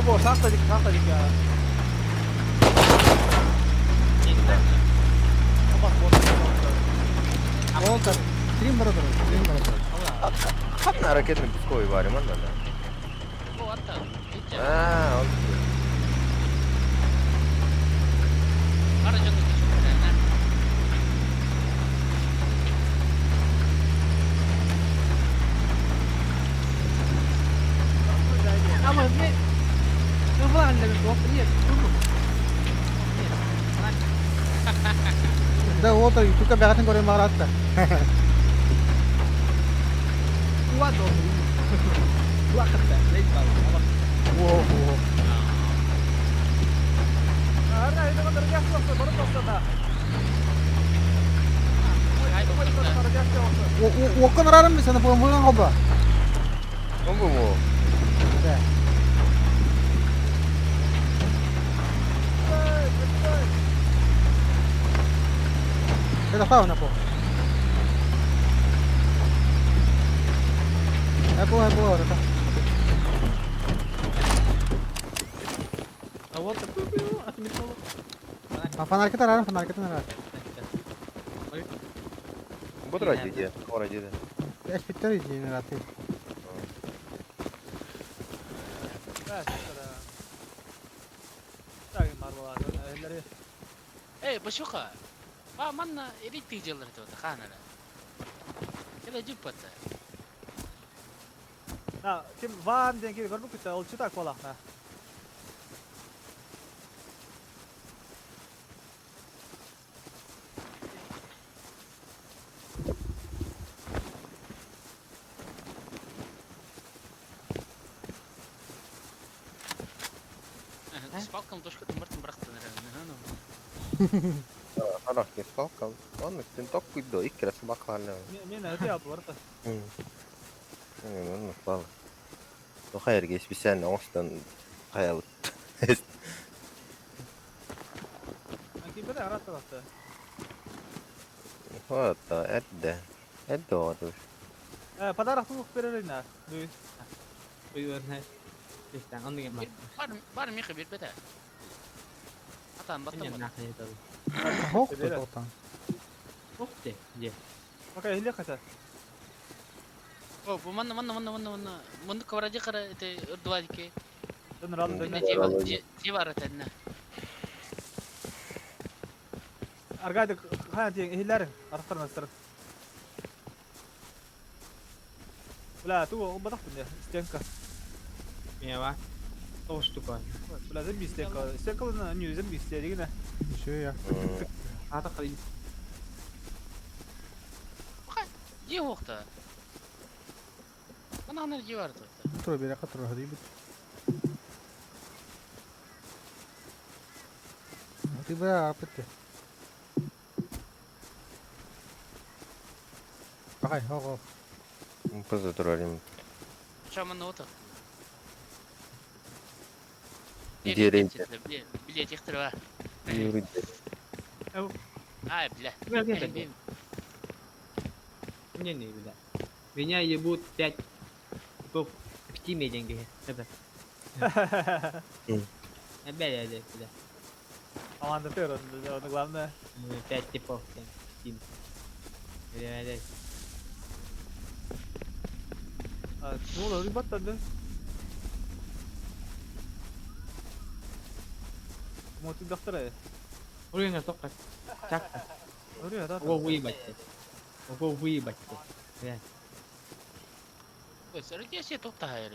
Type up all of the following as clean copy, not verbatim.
Во, во, шахта дик, шахта дик. Волтер, стрим баратар, стрим баратар. Ханна ракетный пусковый варим, анна, да. Аа, Да, Уолтер, ютубка бэҕэтин көрөн баҕаратта. Во-во. Уокка нарарым би сана помылган хоба. Он бу му. Да. Это фауна по. Эпо, эпо, это. Фонарь тарарым, фонарь тарарым. Бу дии, ора дии. Эспиттер генераты. Эй, Башуха, ба манна эрит дьыллар тута хаанара. Кэлэ дьуппата. На, ким Ван диэн киһи көрбүккүт ол читак буолаахна. Спалкам тушка тымыртын бырахтын Арахки спалкам. Оннук син токкуйдо иккерес бакалны. Мен өте алып барда. Оннук бал. Тохайрге специально оңстан хаябыт. Ким бер арат тарапта. Хота, эдде. Эдде оду. Э, подарок тук берерина. Дуй. Бар бар миха бирбете. Атан баттан. Хох тоқтан. Пока иле хата. О, бу манна манна манна манна манна. Мунду кваради кара эте урдуадики. Дөн рал дөн. Жива аратанна. Аргайды хана тиен ихилер арттар Бля, ту батахтын я, стенка. Бля, зэмби стенка. Стенка на не зэмби стенка. Еще я. Жи хохта. Ана ана жива аратта. Тура бере катыр хадибит. Ты бля апетте. Бакай, хо Пызы турарим. Чаман ота. Дерен. Билет ихтер Юрий. Ай, бля. Не, не, бля. Меня ебут пять типов в тиме деньги. Это. Опять, опять, бля. Команда ты, главное. Пять типов в тим. Бля, бля. Ну, ребята, да. Мотив доктора. Уровень только. Так. Уровень, да. Ого, выебать. Ого, выебать. Бля. Ой, сәрге тоқта хайыр.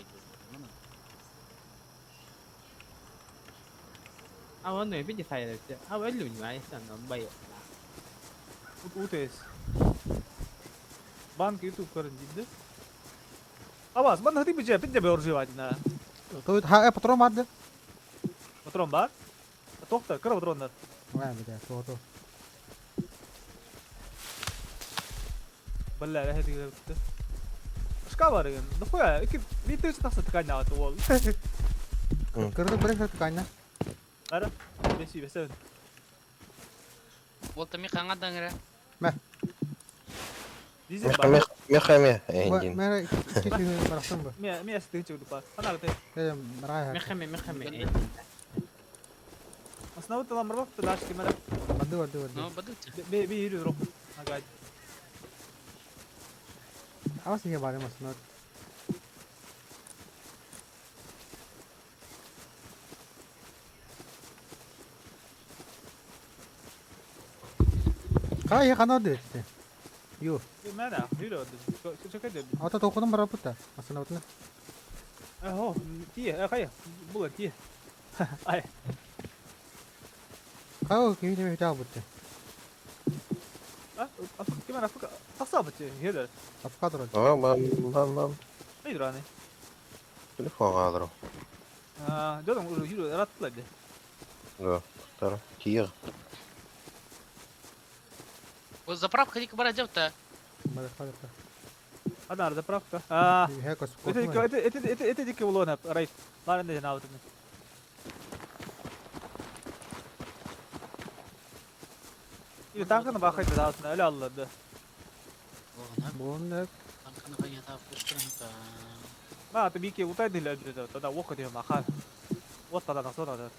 А он не видит хайыр. А он люнь, а если он бай. УТС. Банк YouTube көрін дейді. Абаз, ман хати бije, бije бер на. Тут ха патрон бар да. Патрон бар? Тоқта, кыра патрондар. Ой, бля, то то. Бля, рахет бітті. Шка бар еген. Нахуя, iki bir тысяча тақса ткань аты ол. Кырды бір ткань. Ара, беси, бесен. Болта ми қаңа даңыра. Дизель бар. Меха ме, эндин. Мэр кичи барахсан бу. Ме ме стыгчы дупа. Ана ты. Барай. Мехаме, мехаме. Основы тала мрбов ты дашки мэр. Баду баду баду. Ну, бадылча. Бе бе юрю рох. Ага. Авас ihe бары масын. Кай хана дөтте. Ю. Мэр юрю. Чөкө дөп. Ата токудum барапыта. Масын отны. Хо, ти, кай. Була ти. Ай. Кай кими неме жаа бутты. А, ким ара тахсабыт хелер. Апка турар. А, бам, бам, бам. Айдраны. Телефон алырым. А, жодон уже юрю раттылады. Да, тар. Киир. Вот заправка дик бара жапта. Бара бара. Ана заправка. А, Хе кос. это это это это это дик улона райт. Ларында жана отын. И танкны бахайды дасын әлі аллады. Бунда Танканы кая таап Ма ты бики утай диле тогда оқ деп маха. Вот тогда насона.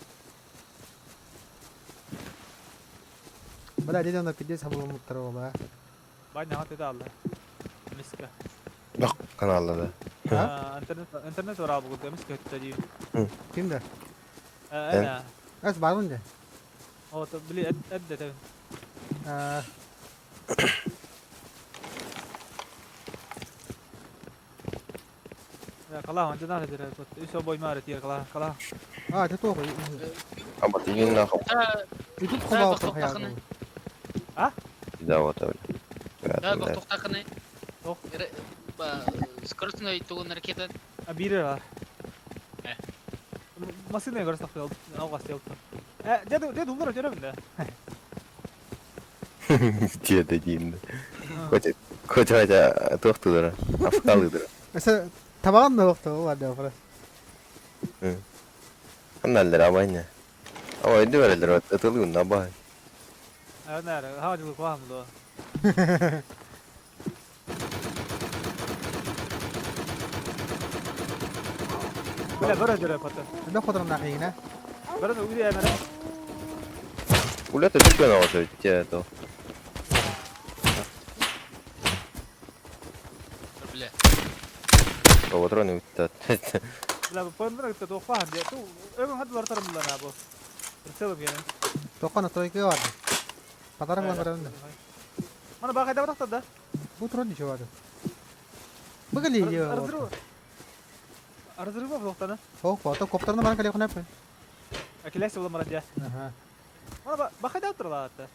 Бля, деден на 50 булмуттар ола. Баня хаты да алла. Миска. Бак каналда. А, интернет интернет ора бугу миска тadi. Кимде? Ана. Эс бармын Вот били әдді. А. Кала онжана хадыр. Үсө боймар тиер кала кала. А, это тоху. Аба тигин нахуй. И тут хова хая. А? Да вот бля. Да, бак токтакыны. Тох. Скоростной тугун ракета. А бире бар. Машина көрсөк кыл. Ауга стел. Э, деду деду улар жүрөм да. Деді дейін. Котя, котя тохтудара. Афкалыдара. Эсе табаган да вакты ола да фрас. Аналлер абайна. Аба өйдө берелер ытылыгын абай. Ана, ха жыл куам до. Бля, бара жүрө пата. Да ходрам нахина. Бара уйди ана. Улета дүкен ағасы өтте то. Бля. Патроны өтті. Бля, поймдыр гитте тоқпахан де. Ту өгөн хад бар тарымлар абы. Прицелом генен. Тоққа настройка бар. Подарок бар барында. Мана бага да да. Бу трон ничего бар. Быгали Разрыв. Разрыв тоқтаны. Хо, хо, коптерны баран кале хунап. Акелесе була марадя. Ага. Мана бага да турла атты.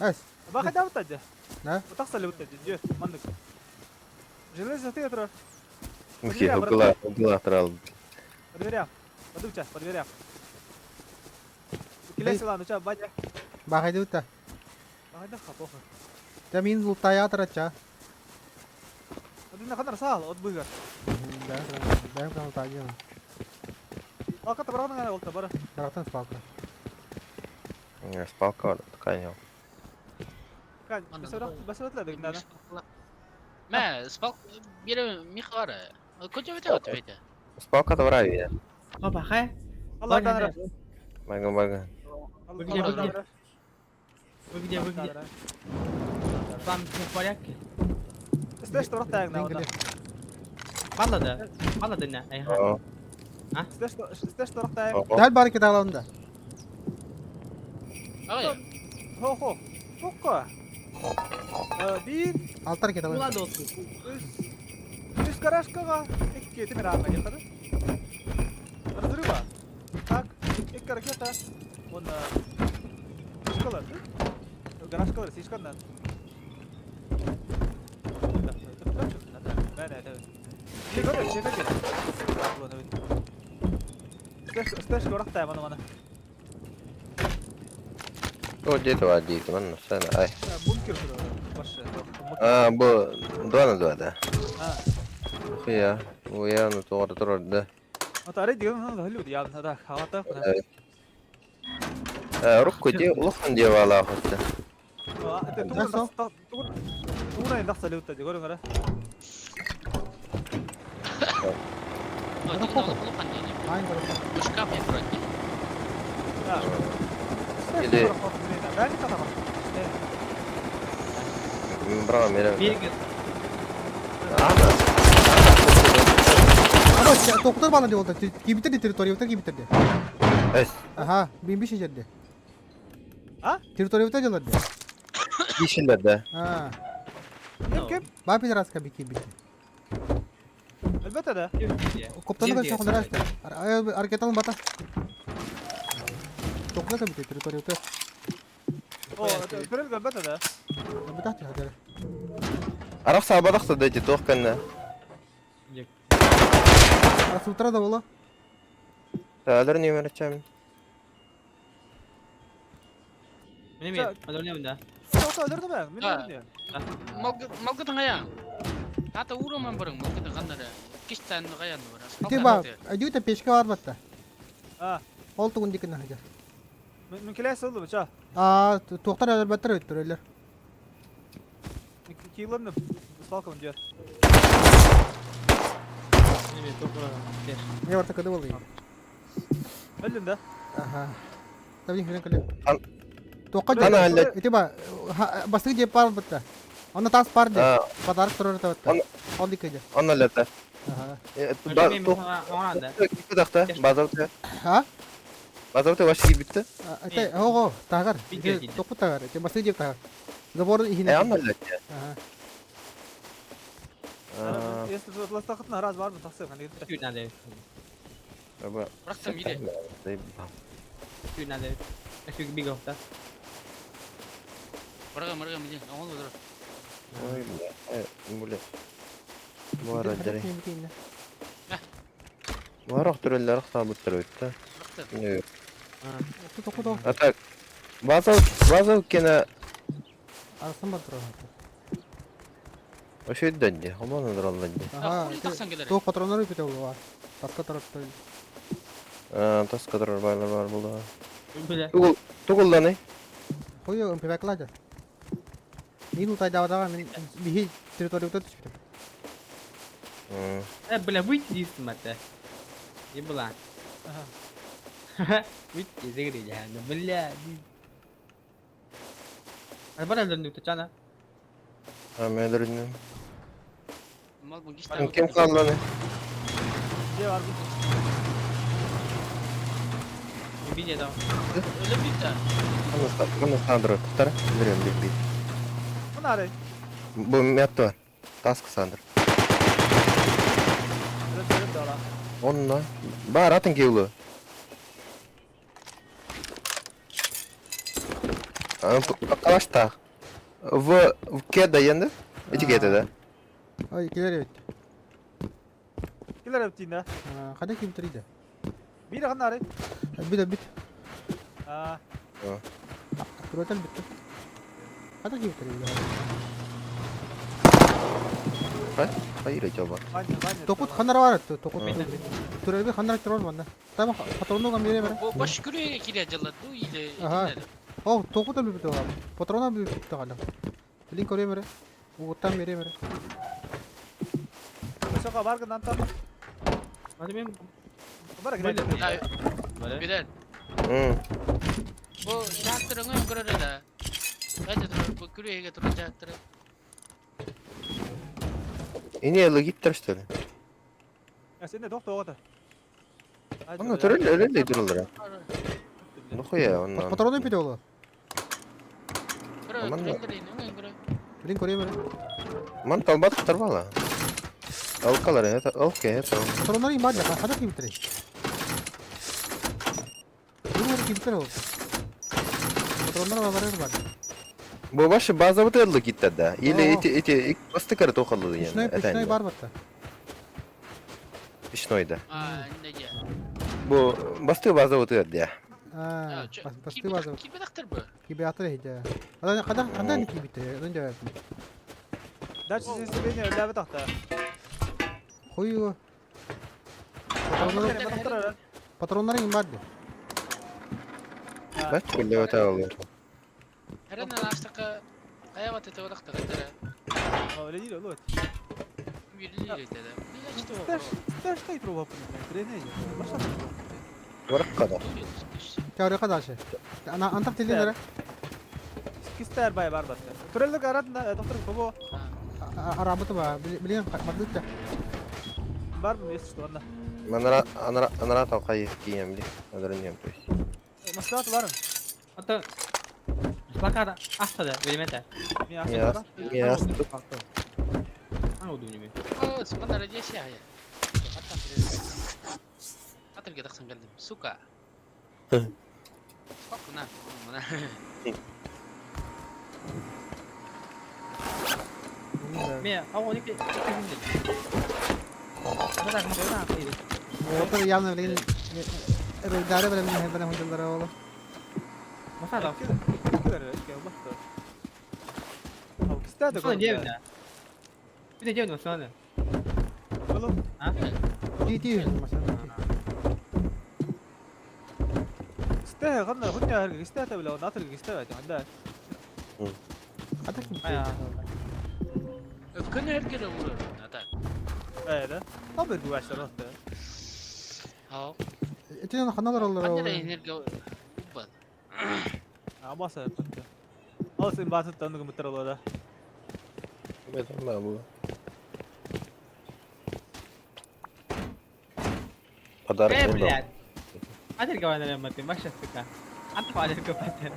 Эс. Бага да утады. Да? Утақса ле утады. Жө, мандык. Железо ты тур. Ухе, угла, угла трал. По дверям. Подуча, по дверям. Келесі лан, уча, батя. Бага да ута. Бага да хапоха. Та мин лутая трача. Один ханар сал, от быгар. Да, да, да, лутая. Алка табарган гана болду, бара. Барактан спалка. Спалка бар, ткань. Кан, басыратла дегин да. Мә, спалк бире михара. Коча бите өтө бите. Спалка да бар я. Опа, хай. Алла танра. Бага бага. Вы где, вы где? Вы где, вы где? Там все в порядке? Слышь, турак на онда. Паллада. Паллада не. Ай, ха. Слышь, слышь, турак таяк. Дәл бар кеталында. Ага. Хо хо. Токко. Бир. Алтар кеталында. Улады olsun. Үс гаражкага экки темир ага кетады. Разрыва. Так, экки ракета. Он школа. Гаражкалар сишкандан. Слышь, горах мана мана. О, где-то один, ман, сана, ай. Бункер башы. А, бу, два на два, да. А. Хуя, уя, ну тоғыр тұрыр, да. Ата деген люди явно, да, хавата. Рукку де, улахан де вала хотта. Уурайын тахса илиутта дии көрүҥ эрэ. Айн көрөккө. Шкаф я вроде. Или- Бәлки татаман. Браво, мере. Бирге. Ана. Ама токтор бана деп oldu. Кибитер де территория битер кибитер де. Эс. Аха, бин биш жерде. А? Территория битер дьалар де. Дишилер да. А. Ким ким? Ба пидораска би кибит. Элбетте да. Коптаны көрсө хондар аста. Аркетан бата. Токтор кибит территория битер. О, көрөл элбетте да. Битах ти хадер. Арах саабадах да дити туох кэннэ. Арасутра да бола. Таалар нөмер чам. Мен мен да. Тоқта өлөрдү бе? Мен өлөрдү. Малгы таңая. Ата уроман барың, малгы таңгандары. Киштан гаян бар. Ити ба, адюта печка бар батта. А, Ол тугун дикин хадер. мен келесі oldu бача. А, токтор алар баттар өттүрөлөр. Кийлерни салкам дер. Неме топра. Не барта кыды болду. Өлдүм да. Аха. Табин хрен кале. Ан- Тоққа Ана әллә- Ити ба, бастык жеп бар батта. Анда тас бар де. А, Подарок турар табатта. Ан- Ол дикеде. онна лета. Аха. Ба Мен туох оңранда. кидахта базавта. Ха? Базавта ваш кибитте. Ата, ого, тагар. Видео дейді. Тоққа тагар. Ити бастык жеп тагар. Забор ихине. Э, онна лета. Аха. А, Если ластақытын раз бар mı тақсы қандай кетті. Күнәде. аба. Бырақтым иде. Күнәде. Әшүг бигофта. Бырға мырға миле. Оңол отыр. Ой, бля. Э, бля. Бара дere. Бара төрөллөр хабыттыр өттө. Бырақтым. Тоққа тоққа. А так. База база кена Арасан бар турар. ошо дөнди. Омон дыралланди. Аха. Хули тақсан келер. Тоқ патрондар өтө болду. Таска таратты. А, тас кадр байлар бар булды. Бля. Тугул тугулланы. Хойо МПВ кладя. Мин утай давадага мен бихи территория өтө түшүптүм. Э, бля, выйти дейсің бата. Не была. Аха. Выйти из игры, я, ну, бля. А бара өлөрдүк чана. А, мен дөрүнүм. Малгы киштан. Ким калланы? Же бар bu. Видео да. Өліп битті. Мына сандыр тутар. Берем бик бит. Мына арай. Бу мятты. Таск сандыр. Өлөп өлөп дала. Онна. Бар атын кеулу. Калашта. В в кеда енді? Эти кеда да. Ой, келер өт. Келер өп дейін да. Када ким туриде? Бири қандай арай? Бит бит. А, Туротал бит. Када ким туриде? Хайыр жаба. ваня, ваня. Токут ханар бар, токут. Мен- Турелби ханар турар манда. Там патрону гам бере бере. Баш күрөйгө кире жылы ду или. Аха. О, токут бит бит. Патрона бит бит гала. Линк көре бере. Уттан бере бере. Ошоға бар гынан там. Мен Бар гынан. Бля. Билер. М. Бу жактырыңы көрөр да. Кайда тур, бу күрөйгө тур жактыры. Ине логиттер что ли? Сен де доқты оғады. Онна төрөл өрөл дурулар. Ну хуя, онна. Патрону бит олу. Көрө, Аман да. түрелер өңөн көрө. Линк көре бере. Ман талбат тарбала. Алкалар это, окей, это. Патрондар им бар, када ким тури? Дур ким тури ол. Патрондар бар бар. Бу башы база бут логиттер да. Или О. эти эти бастыкары тохалды Пешной, пешной бар батта. Пешной да. А, неге? Бу басты база бут да. А, басты база. Кибе дактыр бу. Кибе атыр хиде. Ада када кандай не кибите? Өнде. Дальше сен бені өләбі тақты. Хойо. Патрондар патрондар им бар. Бат күлле өтө алыр. Хәрен аштыкы каябат эте одакты кайтара. Баракка Теория дальше. Ана антах теле Арабыты ба, билин бардытта. Манара анара анара талқай кием ли. Адарынем то есть. Ата Плаката ахтада, билимете. Яс. Ана удумнеме. Сука. На. Ме, а он ики. Отыр явно билин Дары билин билин хунжалдара олу. Масада. Соны девна. Бине девна соны. Ти ти масана. Атак. Öpkön erkere vurur. Ata. Ha. Этен ханалар олар. Канара энергия уббат. Бетон ба бу. Подарок. Э, блядь. Адер гаванара маты, маша сука. Антах адер гаванара.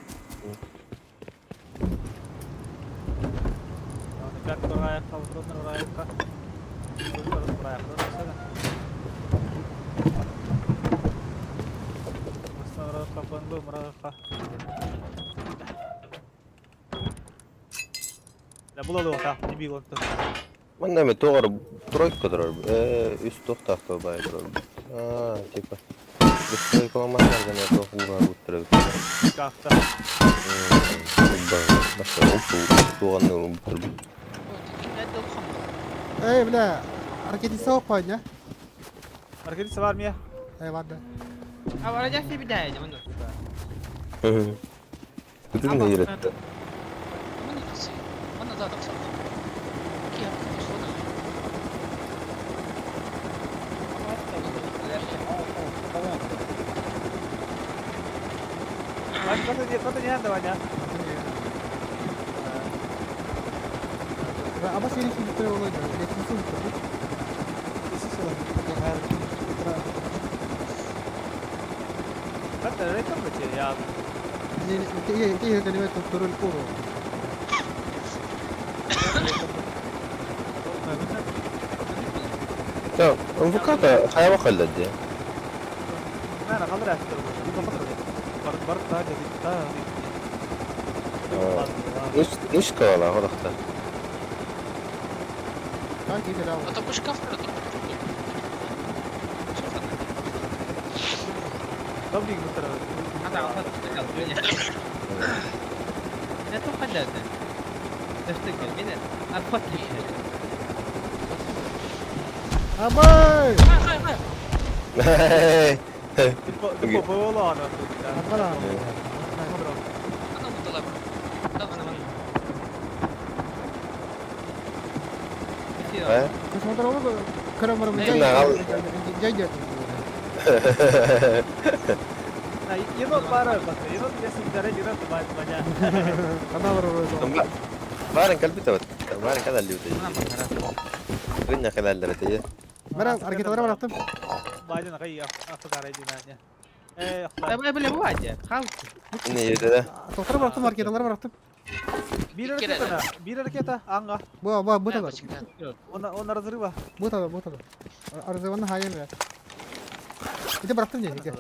Манна ме тоғар тройка тұрар. Э, үс тоқтақты бай тұрар. А, типа. Біз тройка алмасар гана тоқ ура бұттырып. Баста ұлту туғанны бұттырып. Эй, бля, ракетница опа, не? Эй, ладно. А вроде себе дай, маны сука. Бүтін үйретті. Аба сени şimdi олай да. Летница ұлту. Ти ти турul куру. Та, МВК-та хаява қалдады. Үш кала, хорохта. Так, иди да. Ата бу шкафтар Ата ата. Не то хадада. Таштыка, мине. Атхат. Абай! Хай хай хай. Абала. Ана мутала. Э? Космотор олу көрөм барым. Ким нагал? Жай жай. Ана бар олу. Барын калбита бат. Барын кадалли бут. Гынна кадаллар тие. Бара ракеталар барактым. Э, бля, бывает. Хал. Не еді. Тоқтар барактым, ракеталар барактым. Бу бу бу тада. Бу тада, бу тада. Арзываны хайын бля. Ите барактым не, ике.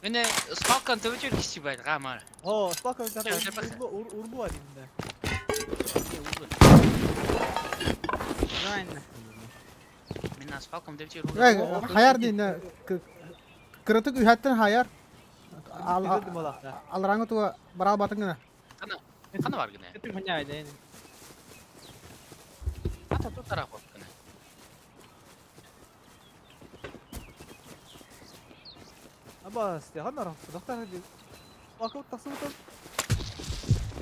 Мене спалкан төбөчөр киши байт гамар. Мен спалкам төбөчөр. Эй, хаяр дин. Кырытык үһәттен хаяр. Ал алраңы туа барал батың гына. Кана бар гына. Это хуйня, да. Ата ту тарап гына.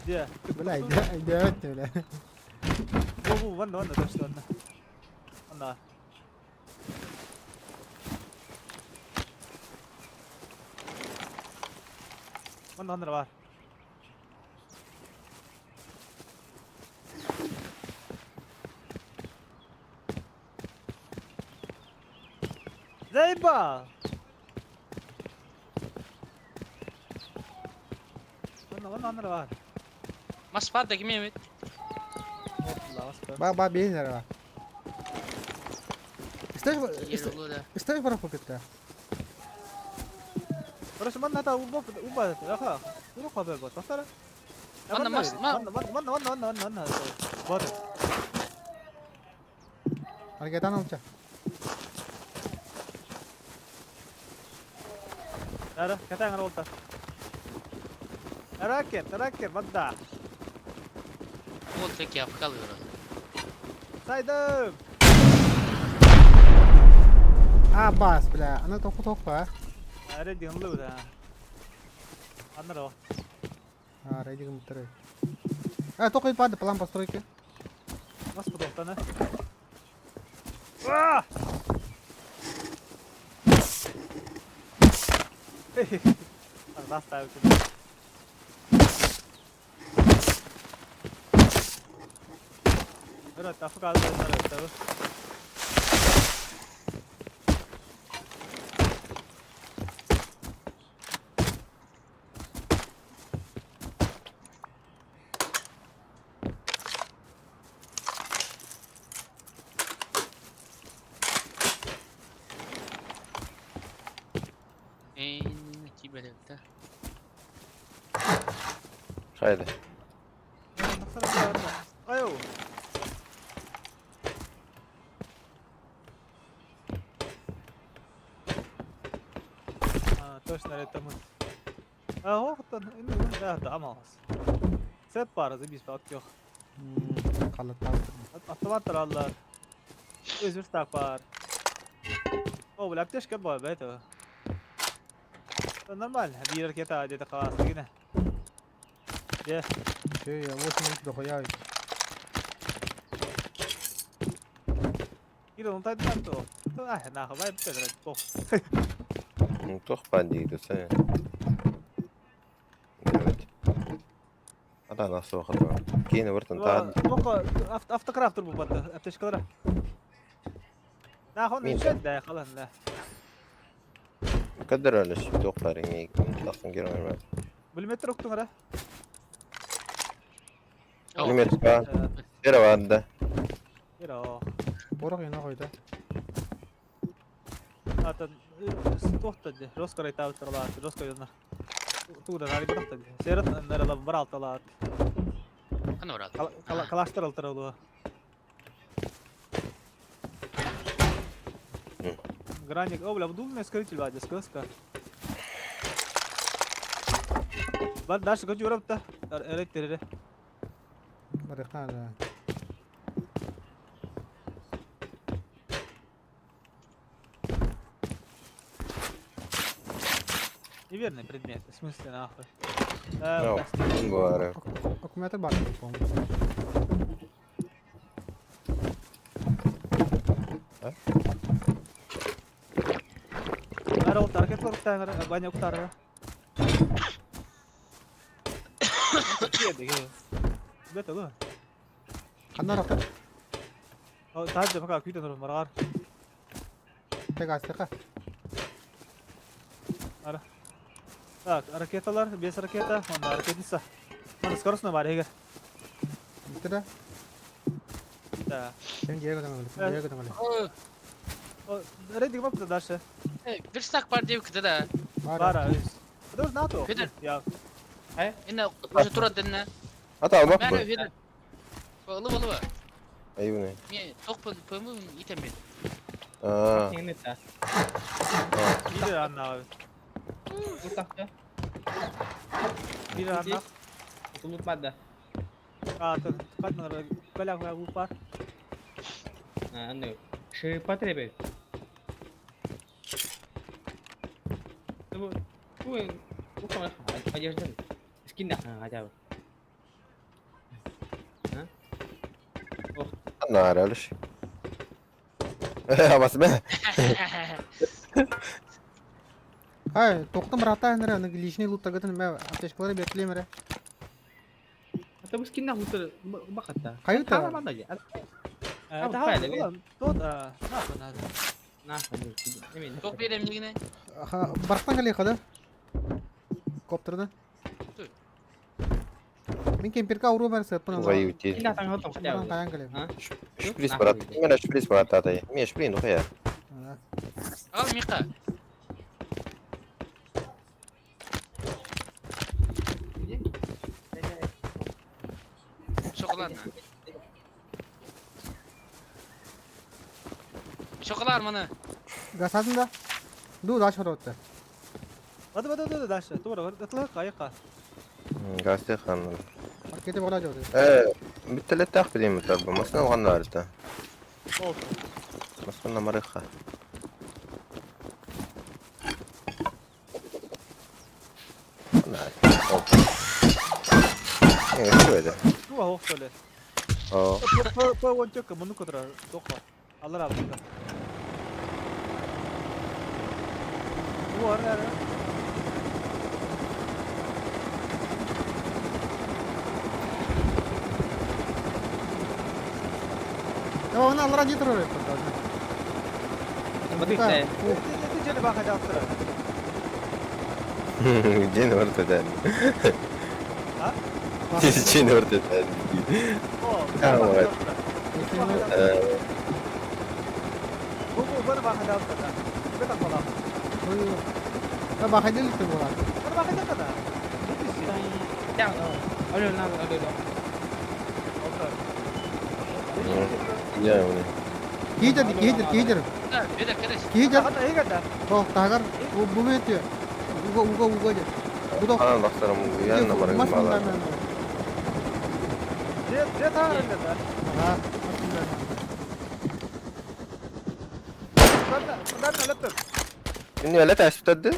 Бля, өйдөөбөт бля. Заебал! Онно, онно, онно бар. Мас баар да кими эмит. Ба, ба, биир эрэ бар. Истээх барах кытта. Короче, манна та убок уба, аха. Урок хабар бот. Тахтара. Манна мас ма. Манна, манна, манна, манна, манна. Вот. Аргетан алча. Ара, катаҥар уолта. Ракет, ракет, вода. Уол тэки апкалыыр. Сайдым! А, бас, бля, аны тоқу тоқпа. Аре дигэнлүү да. Аннара. А, рейдигим бутары. А, только и падает план постройки. Бас подохтана. А! Заставил тебя. Tough call Хайда. Айо. А, точно, это мы. А, ох, да, амалас. Сет пара, забись, паткёх. Қалаттан. Автоматтар аллар. Өз верстак бар. О, бля, аптечка бар, бля, Нормально, биир ракета где-то хавас, гине. Где? Че, я 8 минут дохуя. Кирилл, ну тайдан то. Ай, нахуй, бай, Петр, пох. Ну, тох пади, ты Ата насо хата. Кейн вертен та. Тоха автокрафтер бу бата, аптечкалара. Нахуй, Мин. не да, халан, да. Кадыр әлі тоқ бар ең тақсын керемет. Бүлметтер уктуңара. Бүлмет ба. Сера бар да. Иро. Борох ена қойды. Ата тохта де, жестко райтабыттарлаат, жестко юна. Тууда нари бахта де. Серат нарала баралталаат. Аны барат. Калаштар алтаралуа. Граник, о, бля, вдумный скрытель, бадя, сказка. Бар, дальше хочу урапта. Эректере. Барыхан. Неверный предмет, в смысле нахуй. Ну, бары. Аккумулятор бар, по-моему. Арал таргет лорктайнер, баня уктара. Бета лу. Қандай рақта? Таажа мака күйтен ұрын марғар. Тек астықа. Так, ракеталар, без ракета, онда ракетница. Мана скоростной бар егер. Бітті да? Да. Сен жеге көтің әлі. Жеге көтің әлі. Рейтинг бапты дальше. Верстак бар деп кіді да. Бар. Бара, өз. Потому НАТО. Федор. Я. Эне уже турат денне. Ата алмақ Мәне бу. Федор. Ылып ылып. Айыбы. Мен тоқпын пымын итем мен. А. Сен это. Бири анна. Лутахта. Бири анна. Лутмады. А, каднар каляк упар. А, ну. Ши потребе. Бу бу бу одежда. Скин хотя бы. Нааралыш. Э, басма. Ай, тоқтым брата нere, аны личный луттаргытын мэ аптечкалары бертилем эрэ. Это бу скин лутер бакатта. Каюта. Çok bir emniğine. Барктан кэлиэхэ да? Коптерда. Мин кемперка уруу бар сыппын. Угай ути. Каян кэлиэм. Шприц брат. Мен шприц брат атай. Мен шприн ухая. Al Mika. Шоколад. Шоколад маны. Гасатын да? Ду дальше баратта. Hadi hadi hadi дальше. Тура, ытлык кайыкка. Гасты хан. Кетеп бара жок. Э, биттелеттах билем тарба. Масна уганнарта. Масна марыха. Э, что это? Туа хохтоле. О. По ончок муну котра тохва. Алла разы. Туа ара. Я оны аллара дей турар. Смотри, Ты жени баха жаптыра. День ортадан. А? День ортадан. О. Вот. Бу бу бу баха жаптыра. Бета кала. Баха деликти була. Бу баха жаптыра. Я уни. Кийдер, кийдер, кийдер. Да, беда, кадаш. Кийдер. Хата эгата. О, тагар. Бу бу Уга, уга, уга же. Бу Анан бактарым уянна баргым бала. Же же тагар да. Ага. Дан лаптоп. Инне эле ташыптады.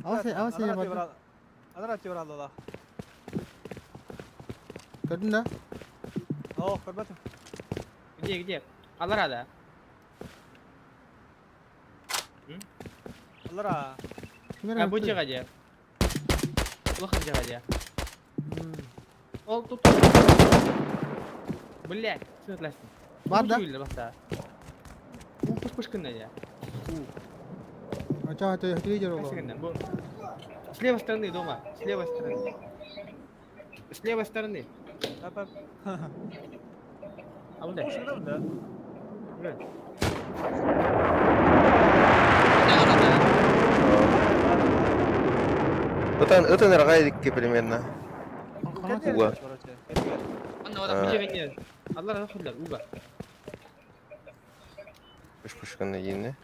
Авасы, авасы я Анара тибралла. Көрдүң да? О, көрбөтүм. Где, где? Алара да. Аллара. А бу жега Улахан жега Ол тут. Блять, сытласың. Бар да? Баста. У пуш-пушкында я. Ача, ача, телевизор ол. Бу. С левой стороны дома, с левой стороны. С левой стороны. Апа. А вот Пушкында да. Блядь. Ытан ытан рагайдикки примерно. Уга. Бу Аллар хуллар, уга. Пуш пушкында йини.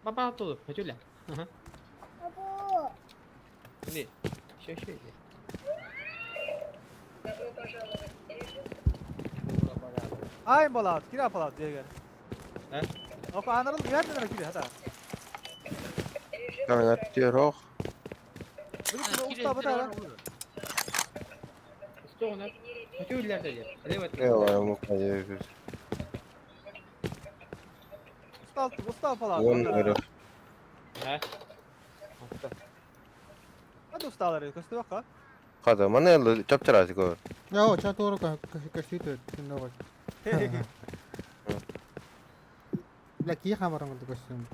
Папа тут, хотюля. Ага. Не, еще, еще. Ай болат, кира болат деген. Э? Око анарыл уятын кире хата. Камера тирох. Уста бата. Что у нас? Хотюля да. Лево. Эла, мука. Устал, устал болат. Он өрө. А? Hadi ustalar, көстө бака. Када, мана эле чапчарасы көр. Я, о, ча тору ка көстү түндө бар. Бля, ки хамарың көстүм.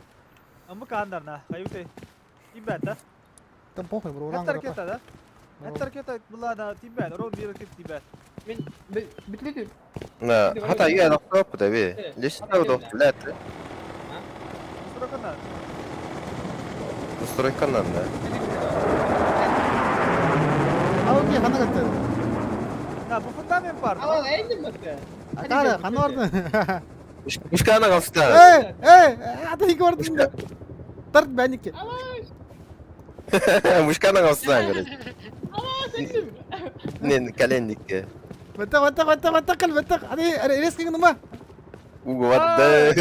Амы каандарна, каюте. Тибет да. Там похуй, бро, Хаттар кета да. Хаттар кета булада тибет, ро бир тибет. Мен битледи. На, хата я доктор да би. Лишь доктор, блядь. Стройканан. Стройканан да. А окей, хана катты. На, бу фундамент бар. Ала, эйдим бат. Акара, хана барды. Мушкана калста. Эй, эй, ата ики барды. Тарт бәники. Мушкана калста, короче. Не, коленникке. Бата, бата, бата, бата, кал, бата. Ани, резкий нума. Угубатты.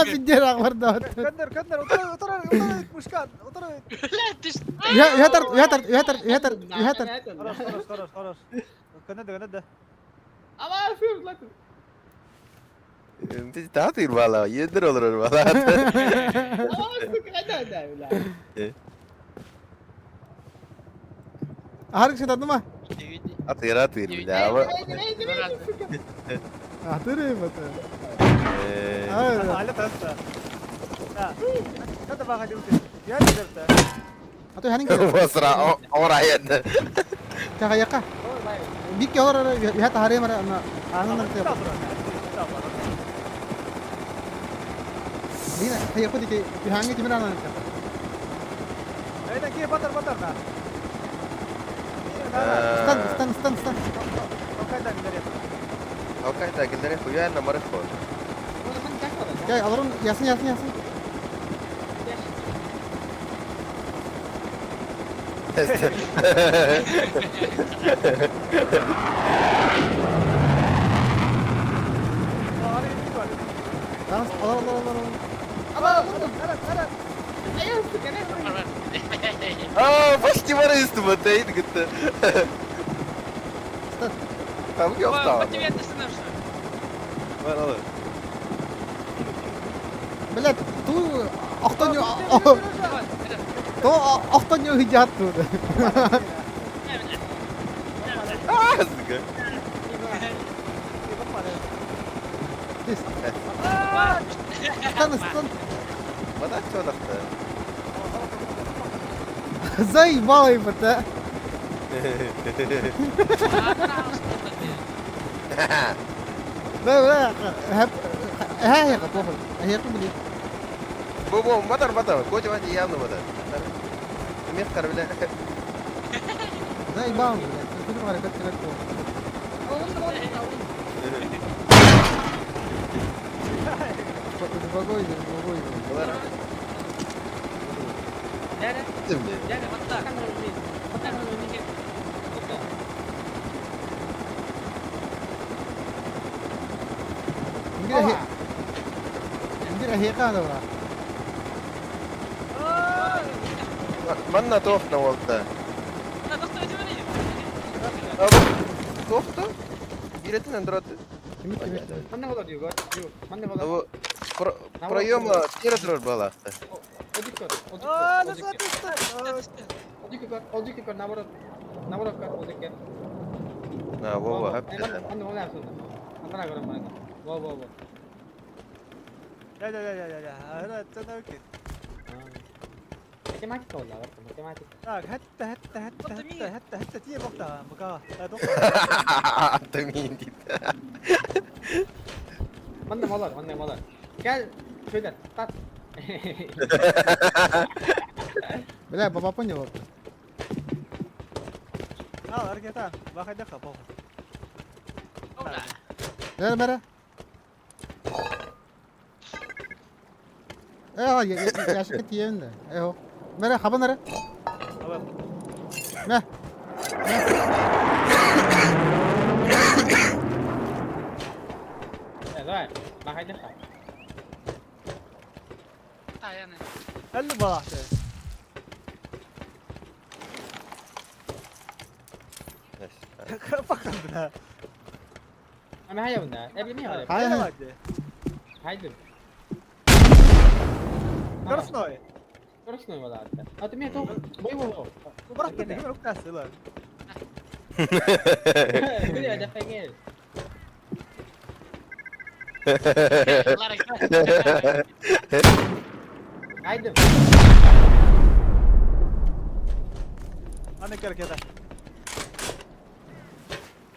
Пиздец, ахвардаат. Көндөр, көндөр, утары, утары, утары, мушкан, утары. Үһэ тарт, үһэ тарт, үһэ тарт, үһэ тарт, үһэ тарт. Хорош, хорош, хорош, хорош. Көннөдө, көннөдө. Ама сыр латын. Biz daha değil valla. Yedir olur valla. Ама сука, да, да, бля. Аһар киши тардыма. Atıyor atıyor bir daha ama. Атыры бата. Ee, Аля таста. Када бага диутэ. Я дерта. Ато ханин ке. Basra oraya da. Тахаяка. Бик ялар үһэ тахары мара ана анан те. Дина, хаяку дики үһәңге тимер анан те. Эйда ки батар батар на. Стан, стан, стан, стан. Окайда гидерет. Окайда гидерет хуя на мархо. Гай, аларын ясын, ясын, ясын. Алар, алар, алар, алар. Aa başki var üstüme teyit gitti. Tam yok da. Var alır. Блядь, ту охтоню то охтоню хиджат ту. Aa sıkı. Стан, стан. Bana çoğdaktı. Заебало ебать, Да, да, хап ها هي قطوفل هي قبلي. Bu bu batar batar. Kocaman yandı batar. Ümit kar bile. Заебал, блядь. Ты hareket керек Успокойся, успокойся. Bunlar. Şimdi. ندير ندير هي قاعدة ورا. Manna tohna oldu. Tohtu. Biretin android. Кимит кимит. Bu проема театрор бала. На, во, во, хап. Да, да, да, да, да. Ара, цена Математика والله برضه математика. Так, хатта, хатта, хатта, хатта, хатта, хатта, тие бокта, бака. Tamin dit. Manne malar, manne malar. Gel şöyle tat. Бля, баба понял. Ал, аргета, бахайда хапо. Бера, бера. Э, я я шикет тиен. Э, бера, хабан ара. Мә. Давай, бахайда хап. Әлі балахты. Факан бля. Ama hayır bunda. Ne bileyim hayır. Hayır, hayır. Haydi. Красной. Красной вода. А ты мне то боевого. Брат, ты не рука сила. Бля, да фигель. Haydi. Ана керкета.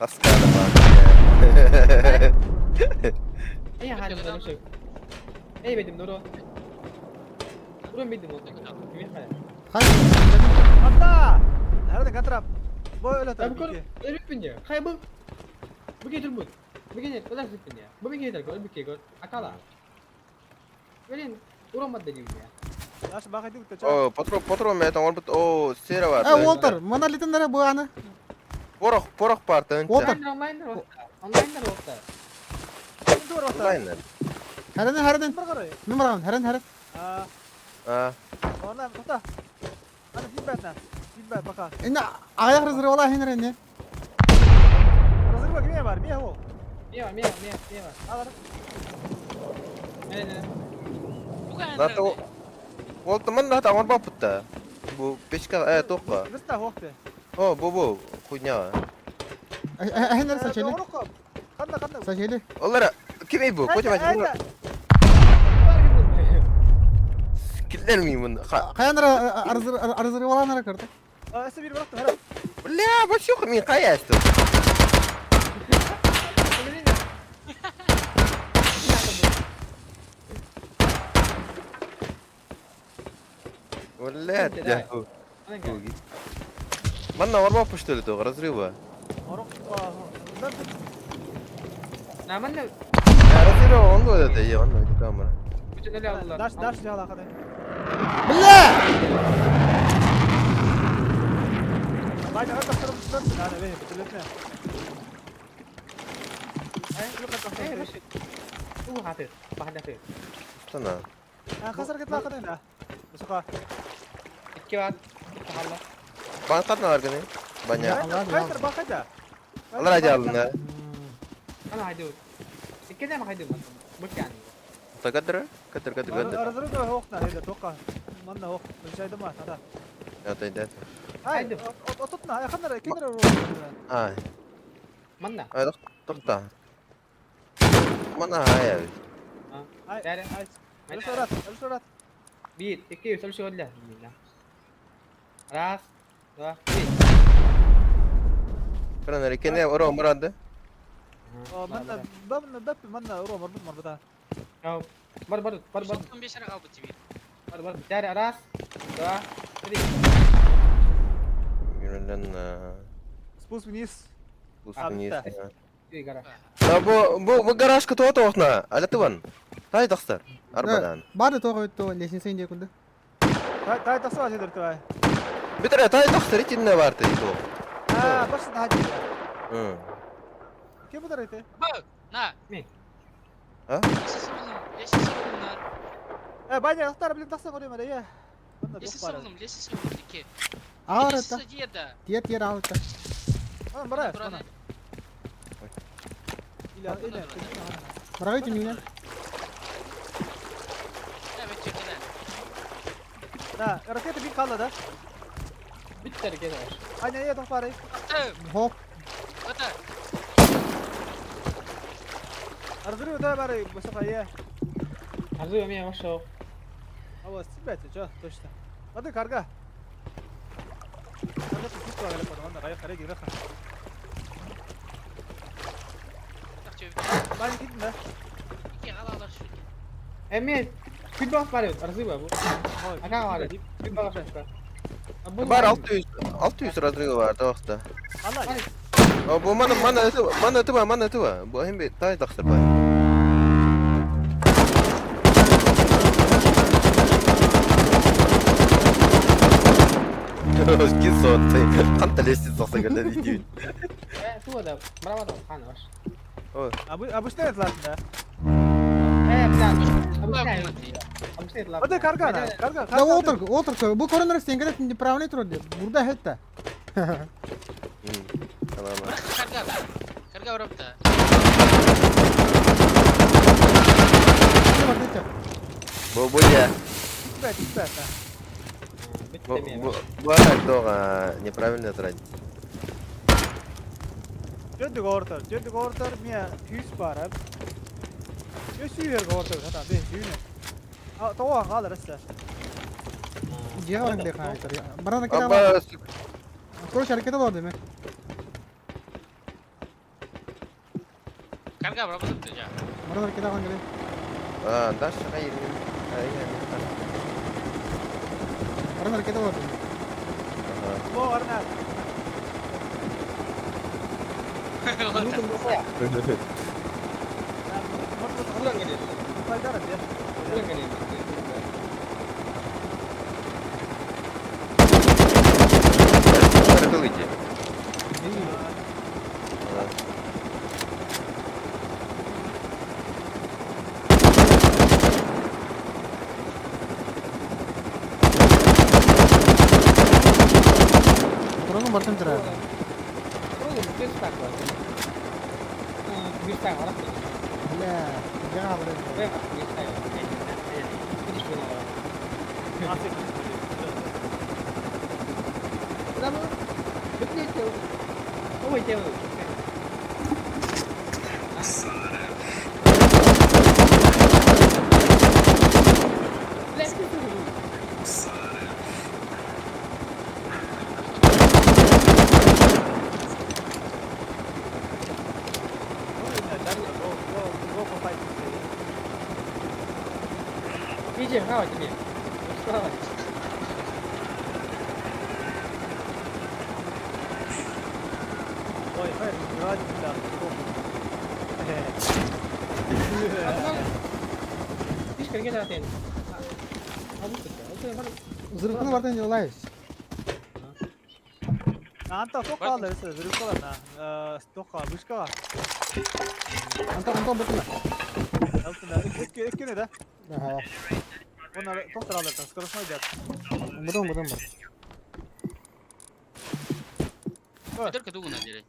Askara bak. Ey hadi ben şey. Ey benim Nuru. Nuru benim Nuru. Хай. Ата! Хәрдә контрап. Бой өлә Tabii konu. Ölüp bindi. Kay bu. Bu getir bu. Bu getir. Öler zıp bindi. Bu bir getir. Gol bir gol. Akala. Verin. Uramad dedim ya. Аш бахайда үтә. О, патрон, патрон мен оңор бит. О, сера бар. Э, Уолтер, мана литен бу аны. Порох, порох бар. Уолтер. Online online online olsa. Онлайн. Хараны хараны. Мен барамын, харан харан. Инна аяқ разрывала хин ренне. Разрыва кимиэ бар, миэ ол. Миэ миэ миэ миэ бар. Не не. Зато ол манна хата оҥорбоппут да. Бу печка э туохха. Быста хуохте. О бу бу хуйня. Хин сачели. Ханна ханна. Сачели. Олара кимий бу? Котя бать. Киллер мин Хайанра разрывала карта. Өссө биир бырахтым, хара. Бля, вообще мин хайа астым. Бля, да. Манна оҥорбоппут что ли туох разрыва? Наманна Разрыва он вот это, я он на камера. Даш, даш жала қадай. Бля! Бай, ага тахтарым түспәппин, ана бе, бітілетне. Устана. Хасар кетла қадай на. Сука. Банкатна арганы. Баня. Қайтар, бақайда. Алар ажалына. Тагадыр, кадыр, кадыр, кадыр. Разрыв хоқна, еді тоқа. Манна хоқ. Жайды ма, тада. Это это. Ай, ототна, ханнар, кинер. Ай. Манна. Ай, тоқта. Мана ай. Ай, ай. Өлсөрат, өлсөрат. Bir, iki, üç, üç, dört. Раз, два, три. Кранер кене оро мурады. Манна, бабна, бап, манна, ро, марбут, марбута. Бар, бар, бар, бар. 95 эрэ хаалбыт тибиир. Бар, бар. Раз, два, три. Юрелен Спуск вниз. спуск вниз. Да, бу бу бу гаражка туа тоохна. Аля тыван. Тай тахсар. Арбадан. Бары тоғы өтті, лестница инде күнді. Тай тай тахсар жедер твай. Битре тай тахсар итинне бар ты то. А, баш на хади. М. Кем будар эти? Бу, на. Ми. А? Лестница буллум, лестница буллум на. Э, баня, тахтар, блин, тахсар көрем әле, я. Лестница буллум, лестница буллум, ики. Ağır Лестница өтті. дие да. Тиер тиер ağır өтті. Ана, барай, Тураны. ана. Или, или. Бара өтім үйіне. Да, бет чекеле. Да, ракета бит қалды да. Bitti hareket var. Аня, я тохпары. Ахты, Хоп. это. Разрыв да бары, бысыка, я. Разрыв меня вошел. А вот, тебя, чё, точно. Воды карга. Карга ты чувствовала, я понял, он қарай гиреха. Баня кидин да. Ики халалар şu. Эми, футбол бар разрыва бу. Ага бар. Футбол бар. Бар 600 600 разрыва бар тоохта. Алла. Бу мана мана мана тыва мана тыва. Бу хим тай тахсар бай. Кисоты. Канта лестница сагада видео. Э, ту да, браво да, хан ваш. Обычно это ладно, да. Э, бля, обычно. Воды карга, да, карга. Да отыр, отыр. Bu koronör сенгерет неправильный труд. Burada хетта. Tamam. Карга. Карга урапта. Бу бу я. Тебя, тебя, Бу бу бу тоға неправильно тратить. Жөндүк ортор, жөндүк ортор, мия хүйс барып. Жө сүйер ортор, хата, бе, сүйүнө. А, тоға қалыр әсі. Жеға барың деп қайтар. Бара ракета Аба бар. Короче, ракета бар деме. Карга урапта жа. Бара ракета алған келе. А, даш хайыр. Ай, Бара ракета бар деме. Ага. Бо, арна. Пайдара, де. Ракылыйте. бартын турар. Бля, я бля. Взрывны бартын делаешь. Антон, Антон, бутына. Ага. Бутын, бутын бар. Только дугу надели.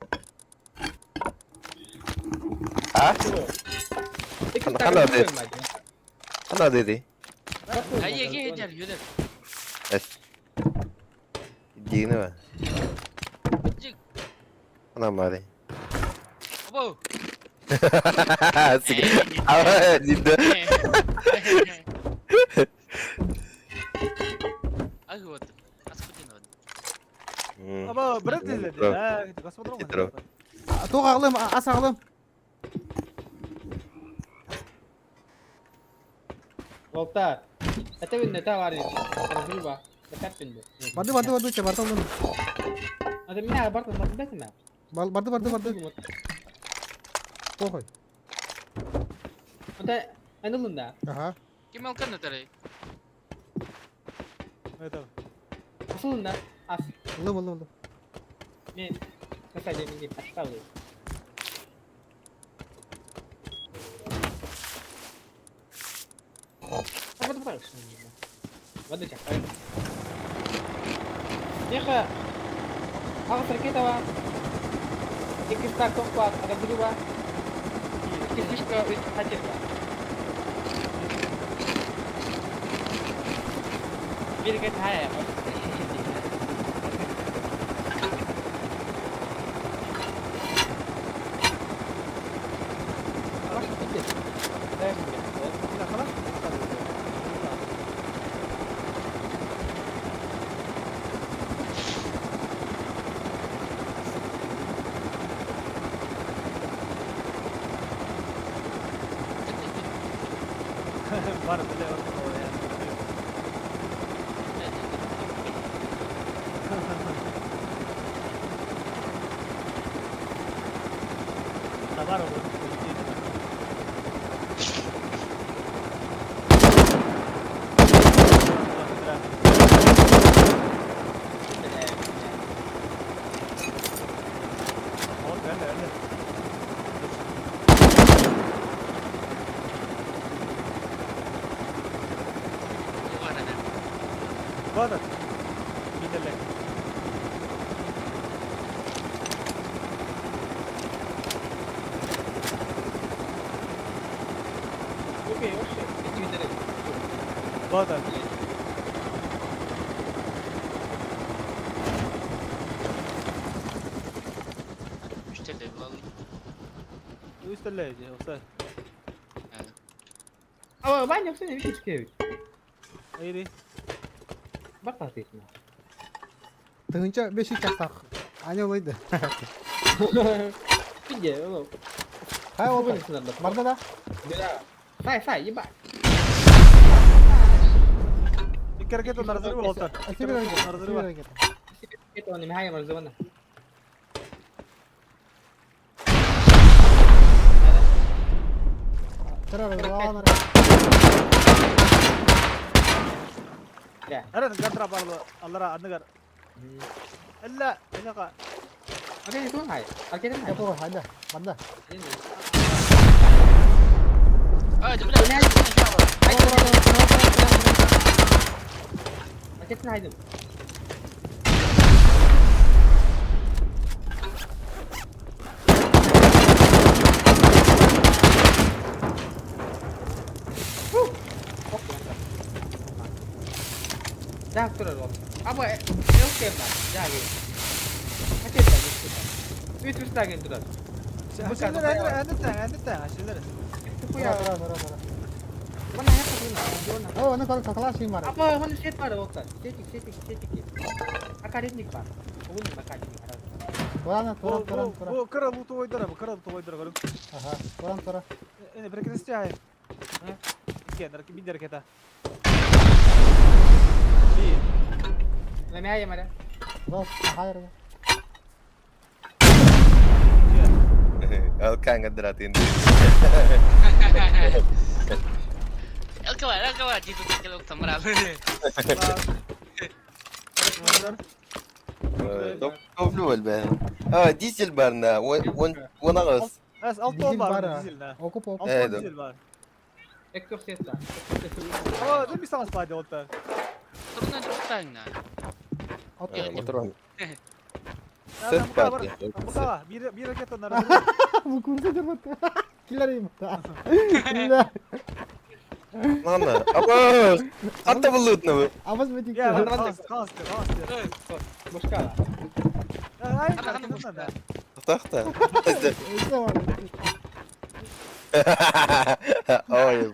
А? Хана деди. Айеге дер, юдер. Эс. Дигини ба. Хана мари. Обо. А, дидди. Ах вот. Аскутин вот. Туох аҕалым, ас аҕалым. Барды, барды, барды, че, барды олым. Барды, барды, барды. Похуй. Ага. Ким алкан өтөрөй? Ылым, ылым, ылым. Тыһыынча бес жүз чахтаах. Аня олойда. Хай ол Барда да? Барда. Дьаһак турар ол. Аба эл бар. Дьаһак. Хачет бар. Үт үстаген турар. Хашилер әндә әндә хашилер. Тура, тура, тура, тура. Мана хәп О, аны калаш бар. Апа, мана сет бар ол. Сетик, сетик, сетик. Акаретник бар. Угун акаретник. Туран, туран, туран, туран. Бу кыра лутовой дара, бу кыра лутовой дара көрүң. Ага, туран, туран. Эне перекрестие ай. Иккен, бир ракета. Би. Мә мара. Бос, хайр. Ал каңа дратын. Элкава, элкава, диту келок тамра. Топлю бе. А, дизель бар на. Он он агыс. Әс алты Дизель бар бар, а. дизель на. Окуп, окуп. Э, Алты да. дизель бар. Эктор сет бар. О, да ми самас паде олта. Турна туктайна. Мотор. Сет бар. Бука, бир бир ракета на. Бу курса жүрмөт. Киллер им. Киллер. Мана, аба. Атта булутны. Абас бетик. Я, калас, калас, калас. Бушка. Ай, Ана, бушка. Тахта. Ой.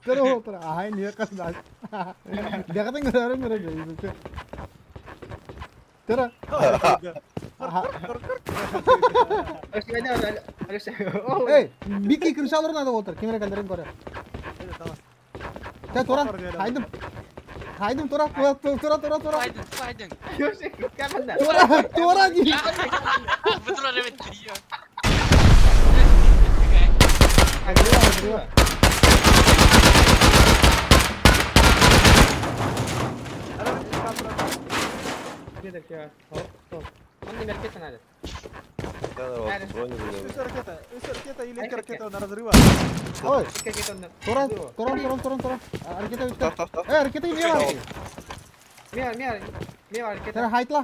Тора тора. Ай, не касдаш. Дегатың көрөрүм көрөм. Тора. Эй, бики крышалар надо олтыр. Кемере калдырын көрө. Та тора. Хайдым. Хайдым тора, тора, тора, тора, тора. Хайдын, хайдын. Тора, тора ди. Бутура ребет. Үс ракета, үс ракета или iki ракета на разрыва. Ой, тора, тора, тора, тора, тора. Ракета үттө. Э, ракета эмне бар? Мия, мия, мия Тора ракета. хайтла.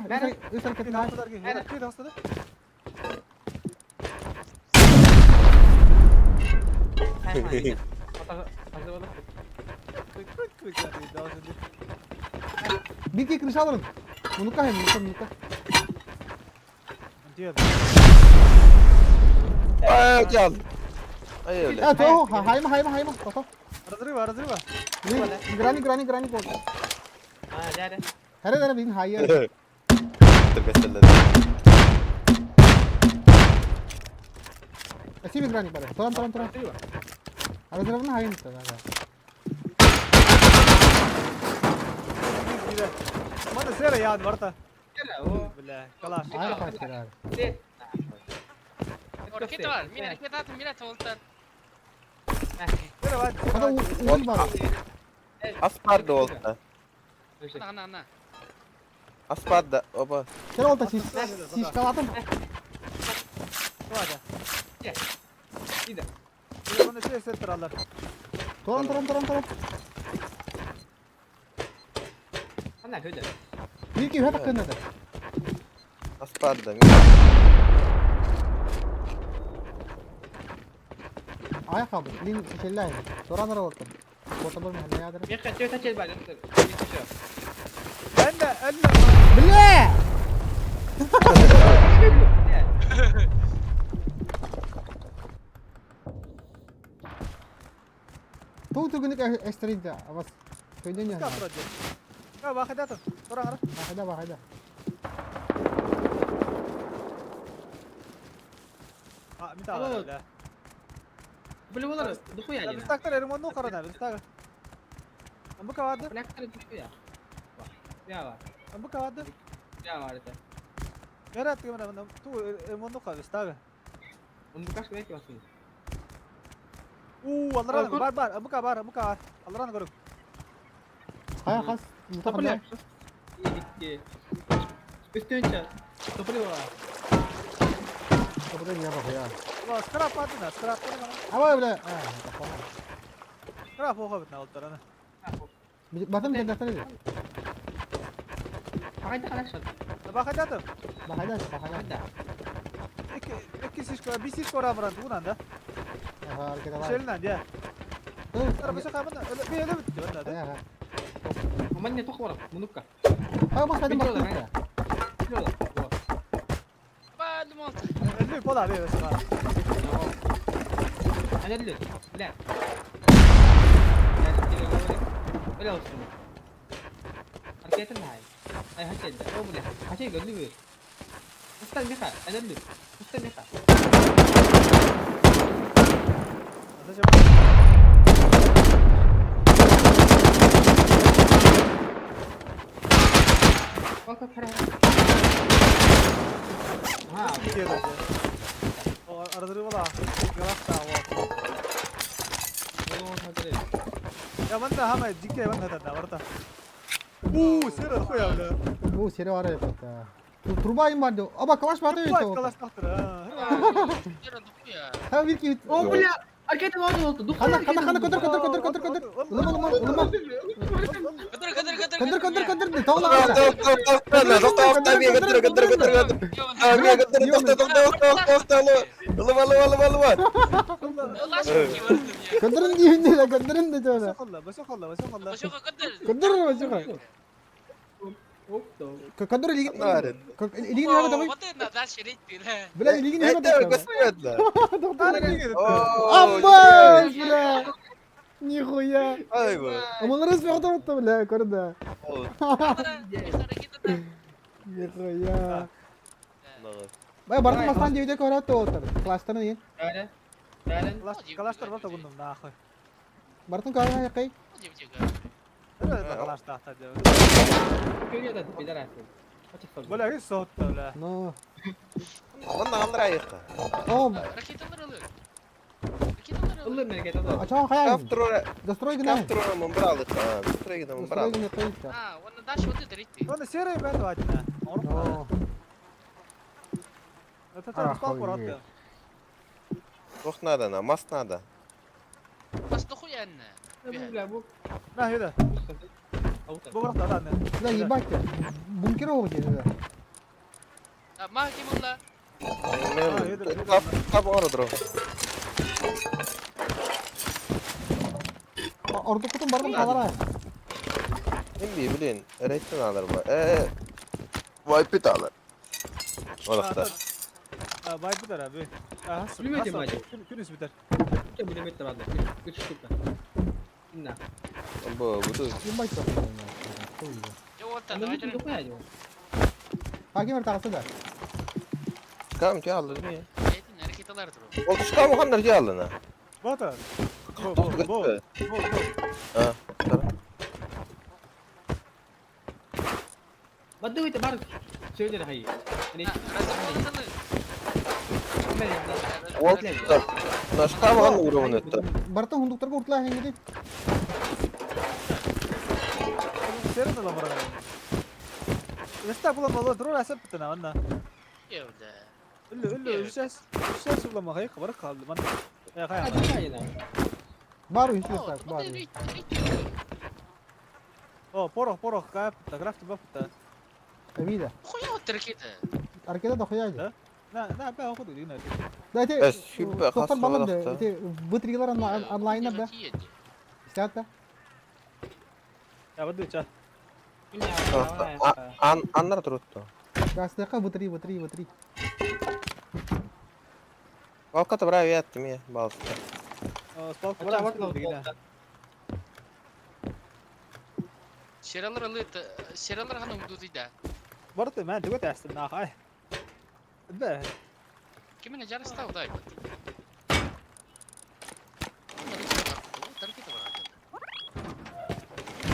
Үс ракета. Ракета астыда. Бики крышаларын. Мунука хем, мунука, мунука. Ай, гел. Ай, öyle. Э, то, хайма, хайма, хайма. То. Разрыва, разрыва. Грани, грани, грани кол. А, да, да. Хере, хере, бин хайя. Эси бин грани баре. Торан, торан, торан. Разрыв на хайм та. Мана сера яд варта. Бля, калаш. Ай, хасера. Ракета бар. Мин ракета мин толтар. Сера ват. Ада уул бар. Аспарда olsa. Ана, ана, ана. Аспарда, оба. Сера олта шиш шишкалатым. Вада. Ида. Мана сера сеттер алар. Торан, торан, торан, торан. Ана көдө. Бики хөтө кынады. Аспарда. Ай хабы. Лин шеллай. Торан ора олта. Фото бар махалла ядыр. Мия качы тачел бар. Әнде, әнде. Бля! Туу түгүнүк эстеринде абас. Көйдөн я. Ка бахадата. Тора ара. Бахада, бахада. А, мита. Бля. Биле болар, духуя. Biz taktar erim onu karana, biz tak. Амбука вады. Блактар духуя. Я бар. Амбука вады. Я бар это. Мерат кемера ту эрмону ка biz так. Умбукаш кемек басын. У, алран бар бар, амбука бар, амбука бар. Алран көрүк. Хая хас. Топля. Үстөнчө. Топля бар. Топля я бахуя. Ва, скрап атына, скрап кына. Аба бля. Скрап оха бит на олтарана. Батым ден дастан. Бахайда хорошо. Бахадата. Бахайда, бахайда. Эки эки сишко, би сишко рамран тунан да. Аха, ракета бар. Шелнан, я. Ара баса камана, би эле бит да. Аха. Манна тох барап, мунукка. Хай бас хайдам Бил бартын. олар, Бил олар. Во. Баалым oldu. Өлүү бола бе бес. Ana dili. Бля. Бля olsun. Hareket هاي. هاي هكذا. او بلا. هكذا قال لي. استنى ميخا، انا اللي. استنى ميخا. Bak bak hara. Ha. Разрывала. Галахта. О, смотри. Я манна хама дикке манна та барта. У, сера хуя бля. Бу сере var ya. Труба им бар. Аба калаш бар Труба да. калаш тахтыр. Ха бир ки. О, бля. Аркета oldu oldu. Дух. Хана хана хана көтөр көтөр көтөр көтөр көтөр. Улама улама улама. Кыдыр кыдыр кыдыр. Көтөр көтөр көтөр. Тоғла. Көтөрүн дейін де көтөрүн де жана. Басохолла, басохолла, басохолла. Көтөр басохолла. Көтөр илигин илигин яга давай. Бля илигин яга Амбай, бля. Нихуя. Амалар разбегда бля, көрді. Нихуя. Бай бардым бастан дейде көрөт отыр. Класстан деген. Öyle. Öyle. Калаштар барта бундум нахуй. Бартын көрө якай. Калаш тахта. Көрüyor da biler artık. Açık Бля, и сотта, бля. Но. О, Улы меркет oldu. ача хаян. Застрой гына. Застрой гына кайта. Оны серый бәт ватина. Но. Это там спал поротка. Ох надо, на мас надо. Бля, bu. На, еда. Бу барта да. Бля, ебать. Бункер ол жерде. Тап оро Орду кутун бардым калара. Эмби, блин, рейтин алар ба. Э, вайпит алар. Олақта. Бай битер abi. Bilmedim hacı. Күнүс битер. Bilemedim vardı. Üç штука. İnna. Бу, буду. Ебать. Хаким тагысы да. Кам ти алыр не? Ол шкам хандар ти алына. Бата. Бу, Тоқты бу, бу, көтті. бу, бу. А, Бадды бар. Söyle hayır. Hani Ол на шкам хан уровень өтті. Бартын хундуктарга уртла хеңгеди. Серый да ламара. Яста була мала дрор асап битена анна. Үллү үллү үшәс. Үшәс була мага хабар калды ман. Э кая. Бар үсү бар. О, порох порох кап, графт бапта. Авида. Аркеда да хуяйды. Да? На, на, ба ходу дигна. Да эти Эс, сүппе Тоқтар хас балам да. олақта. Эти вытрилар онлайн да. Сят да. Я баду ча. Ан аннар турутtu. Гастыка вытри, вытри, вытри. Балката бра ятты ме балста. Спалк бара дигна. Барты мен түгөт әстим нахай. Бе.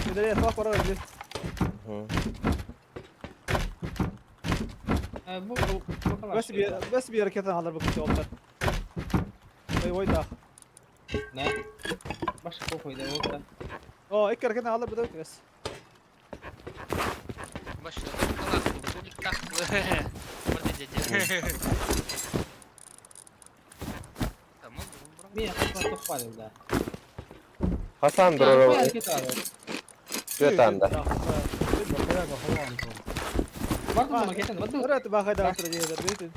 Медре спалк бара ди. Bu bu Бес би бес би ракета алар бу китә Ой ой да. Ne? Başka koydu oldu. О, икки ракета алар бу бес. Niye kafa top var da. Хасан Bu дурора. hareket var. Жөтанда. Var mı marketten? Var mı? Рат баха да утра ди да бит.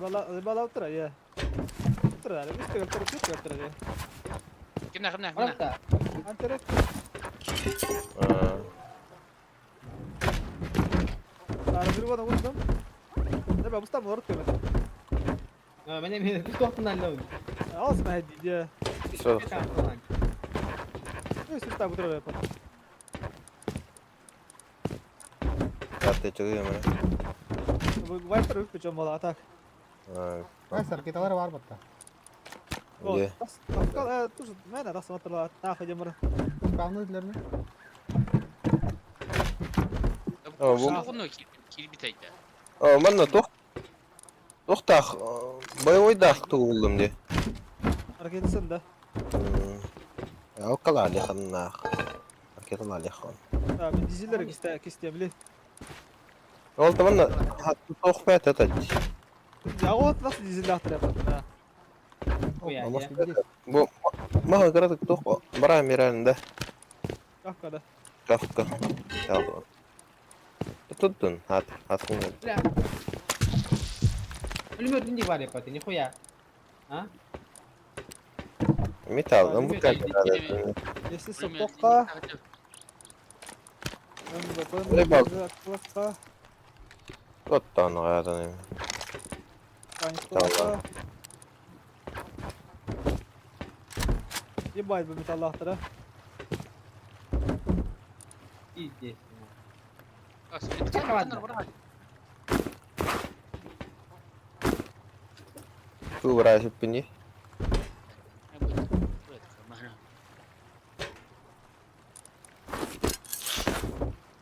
Бала бала утра я. Утра да, бис тегел тур тур утра ди. Var da. Антерек. Ракеталар бар батта. Спавны Манна туох туохтаах боевойдаах тугуллум дии. Ракетасын да. Алкалаалиханнаах. Ракеталаалихан. Мен дизеллер кистемли. Ол манна туох бэт это. Я вот нас дизеллер требует. Бу маха кыратык туох бара миралында. Кавкада. Кавка. Ялды. Туттун хат хат. Бля. Пулемет не бар епати, нихуя. А? Металл, бу Если сопока. Оттан гадан. Ебать бы металлахтара. Пиздец. Ту барашып пини.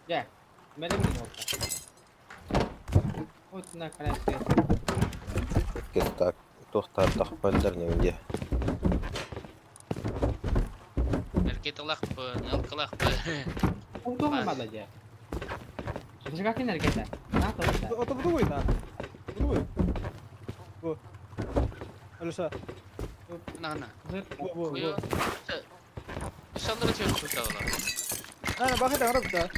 Дьэ, бэлэм буолта. Вот на коляске. Так, туохтаар тахпаллар нэмдэ. Ракеталаах бы, нелкалаах бы. Утуга мала дьэ. Это как энергета? На то. Это бдуй на. Бдуй. Во. Алеша. На на. Во, во, во. Шаллары чөк куталар. На, на, бахы да да.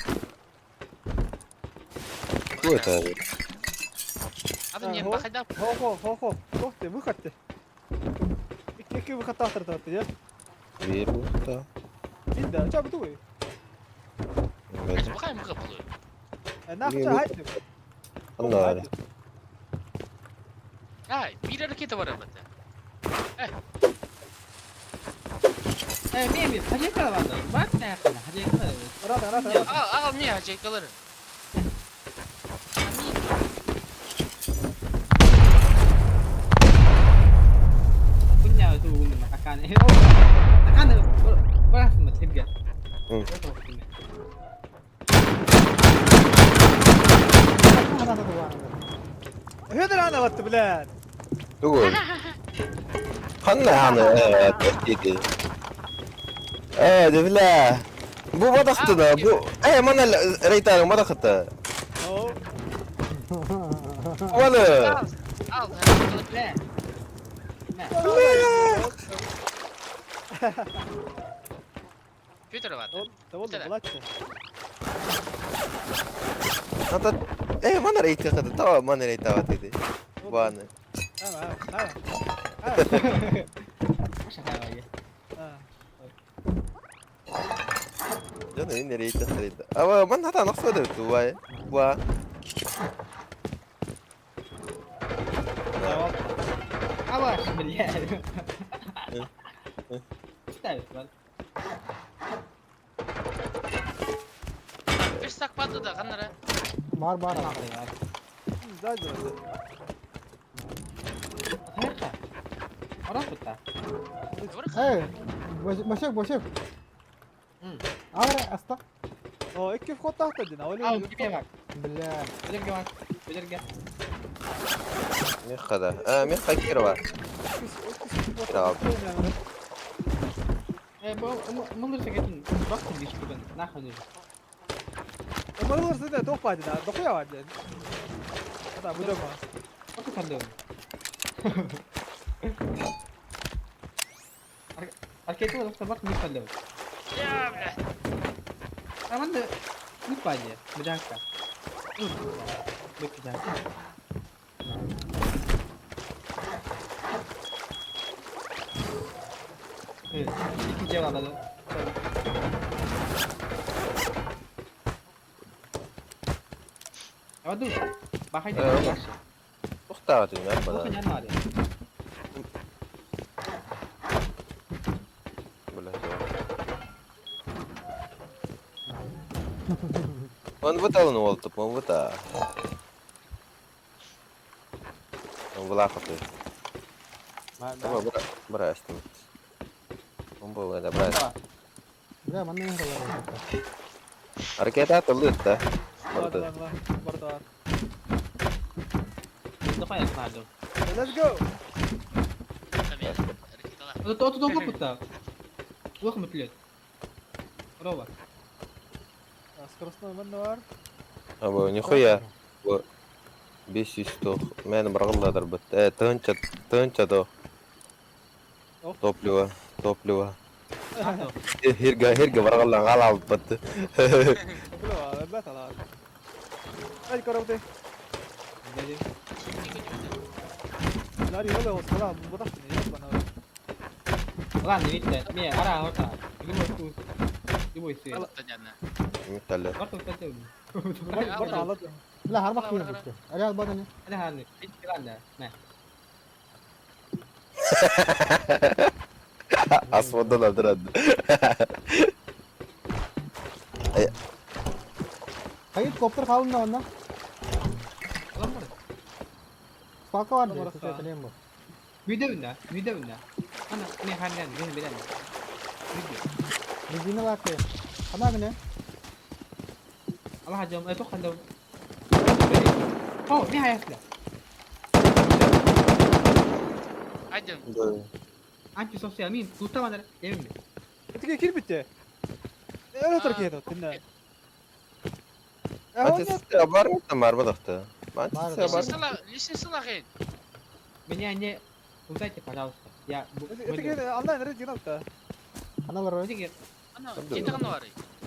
Кто это? Ады не бахайда. Хо, хо, хо, хо. Тохты, выходте. Екі выход тахтыр я. Бир бухта. Видно, ча бдуй. Бахай мыгы булу. На, ча хайты. Анна. Ай, бир ракета бар абата. Э, меми, хажекала барды. Бак не хажекала, хажекала. Рада, рада, рада. Ал, ал не хажекалар. Хуйня это угунна, акане. Акане, барасың ба тебге. هذا انا وات بلاد. Тугу. Ханна аны тетти. Э, бля. Бу бадахты да, бу. Э, мана рейтар мадахты. Вала. Ал, ал. Бля. Петр ват. Ата э, мана рейтар хата, тава мана рейтар тетти. Баны. Жана энэ рейтар рейтар. Ава ман хата нохсод тувай. Ва. Аваш, бля. Ставит, брат. Бир сакпады да канара. Бар бар. Эй, башек, башек. Ара, аста. О, икки вход тахта дина, оли. Ау, тебе бак. Бля. Бежерге бак. Бежерге. Мехада. А, меха кирва. Э, бу мындыр секетин бак киргиш бүгүн. Нахуй нужен. Мырлар сыда тохпа дина, дохуя ват дин. Да, будем. Оту кандым. Аркета доктор бак не кандым. Я, бля. Аманда не паде, бляка. Бляка. Э, iki cevap alalım. Тохтаабытым бада. Он выталын уолтуп, он выта. Он вылахаты. Бра, Он был это брать. Бля, манна иһэр Ракета тыллыытта. Бар, бар, бар. Let's go. Скоростной манна бар. Або нихуя. Бу 500 Мен бырагылладыр бит. Э, тынча, тынча до. Топливо, топливо. Хирга, хирга барагаллан гал алып бит. Топливо, бет алар. Ай, коробты. Лари, hola, hola, бутахтын, ёбана. Митале. Бар алады. Бля, харбах киһи бутты. Аля баданы. Асфодан алдырады. Хайыт коптер хаалын да онна. Палка бар дии, сөтөлөм бу. Резина лакы. Хана гына. Этиге кир битте. Öyle Türkiye'de dinle. Антисептик бар ма там бар бадахты? Антисептик бар. Меня не... Узнайте, пожалуйста. Я... Этиге онлайн рейд жинапта. Хана бар.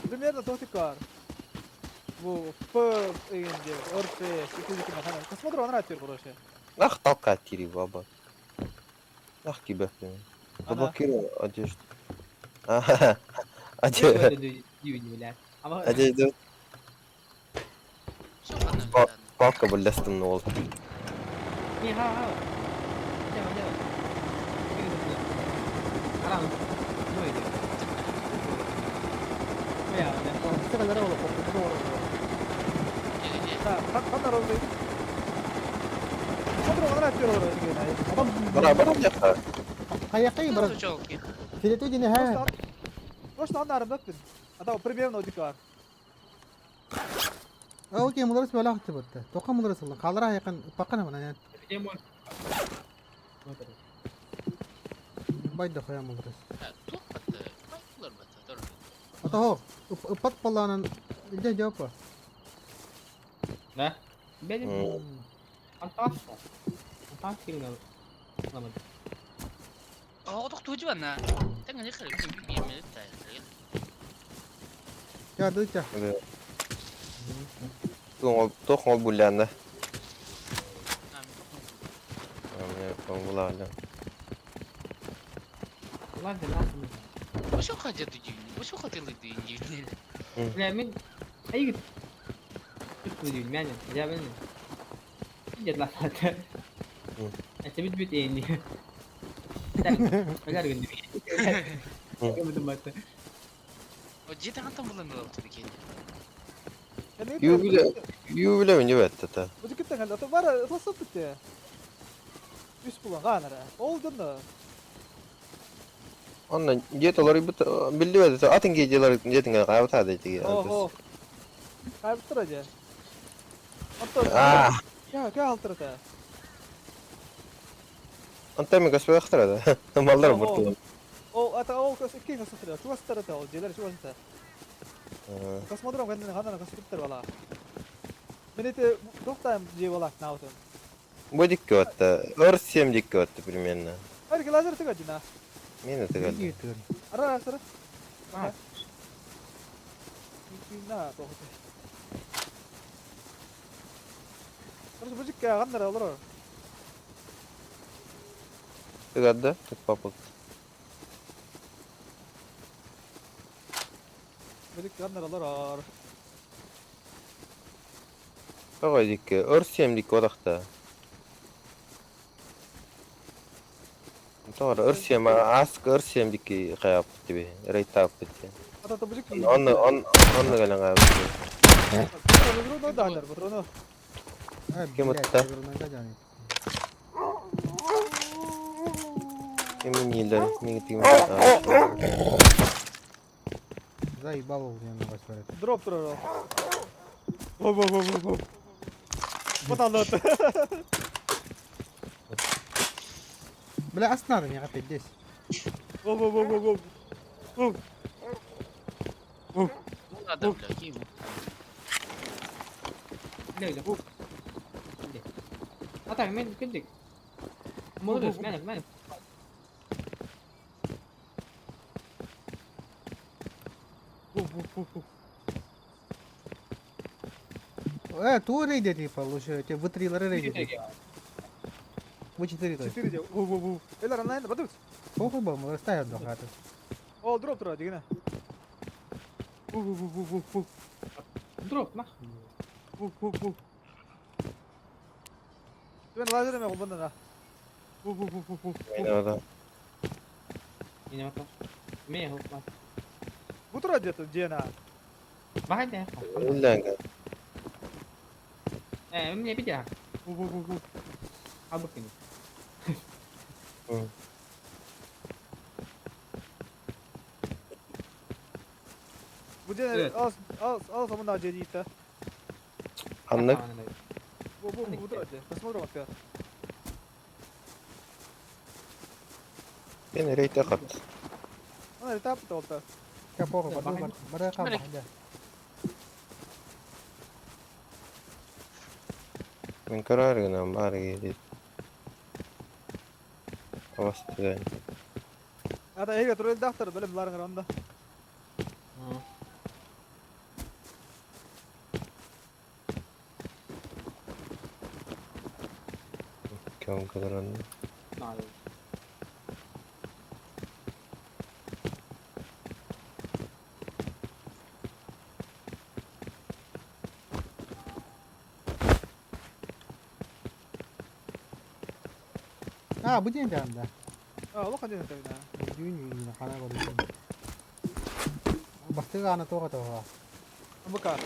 Примерно тохтик бар. Бу П дегенде, РП, итидики махана. Космодром она тир короче. Нах толка тири баба. Нах кибе. Заблокировал одежду. Одежду. Одежду. Палка булластым ол. Сөтөлөрө оло коптер оло. Да, хана розы. Космодром она тир короче. Бара бара жақта. Хайакай бар. Филету дине ха. Точно она арбатпын. Ата примерно одикар. Окей, муларыс бала хты бутты. Тока муларыс олла. Калара якын пакана мана. Байда хоя муларыс. Ата хо, упат паланан илде жапа. Да? Benim Fantastic. Fantastic. Я дыча. Тоқ ол буллянда. Була. Бля, мен Айгит. Мен, я мен. Дед ласат. Это бит бит эни. Билер күндү. Юбиле, юбиле мен жебет та. Бу киттен ата бар тосуп битте. Үс булан ганара. Ол дында. Онна жет олар бит билди бет атын гейделер жетинге кайбата дейти. Ого. Кайбыттыр же. Ата. А, Я, кя алтырта. Анта мен көспөй актырады. Малдар буртулам. Ол ата ол көс икки көс тыр. Чуастыр та ол желер чуаста. Космодром кендин ханана көспүттер бала. Мен эти токтайм же бала наутын. Бу дикке отты. Өр сем дикке отты примерно. Ар лазер тыга дина. Мен тыгал. Ара сара. На тохты. Короче, бу дикке ганнара олор. Тыгады, тык папык. Бу дикке ганнара олор. Тоҕо дикки өр сиэм дикки одахта. Тоҕо өр сиэм ааска өр сиэм дикки хайааппыт диби рейтааппыт диэн. Онно онно кэлэн хаалбыт. Ким ытта? Ким миниилэр? Миигин Заебал ол диэн баспарат. Дроп турар. Во во во во во. Поталот. Бля, ас надо миэхэ пиздец. Во во во во во. Во. Ну надо, бля, ким? Бля, бля. А так, мен кырдык. Молодец, мен, мен. Э, ту рейди типа, лучше тебе в три рейди. В 4 то есть. 4 дел. Во во во. Элар онлайн бадут. Похуй был, мы расставим до хаты. О, дроп турар дигена. Во во во во во во. Дроп, нахуй. Во во во. Мен лазером я губанда. Во во во во во. Да. Мин Мен хоппа. Бу турар где-то дена. Бахайда. Үлләнгән. Э, мне бидя. Во во во во. Абыкын. Бу дена аз аз аз амында жедите. Аннык. Бу бу бу турар. Посмотрим опять. Мен рейте кат. Ана этап толта. Ка похуй, баду бара ка бахда. Мен көрөр генем бар гейди. Авастыдан. Ата эге турел дахтар билем ларың ронда. Кем кадран. Надо. А, будем там, да. А, улахан ден тавина. Дүүн хана көрүн. Бастыга ана тоға тоға. Бука.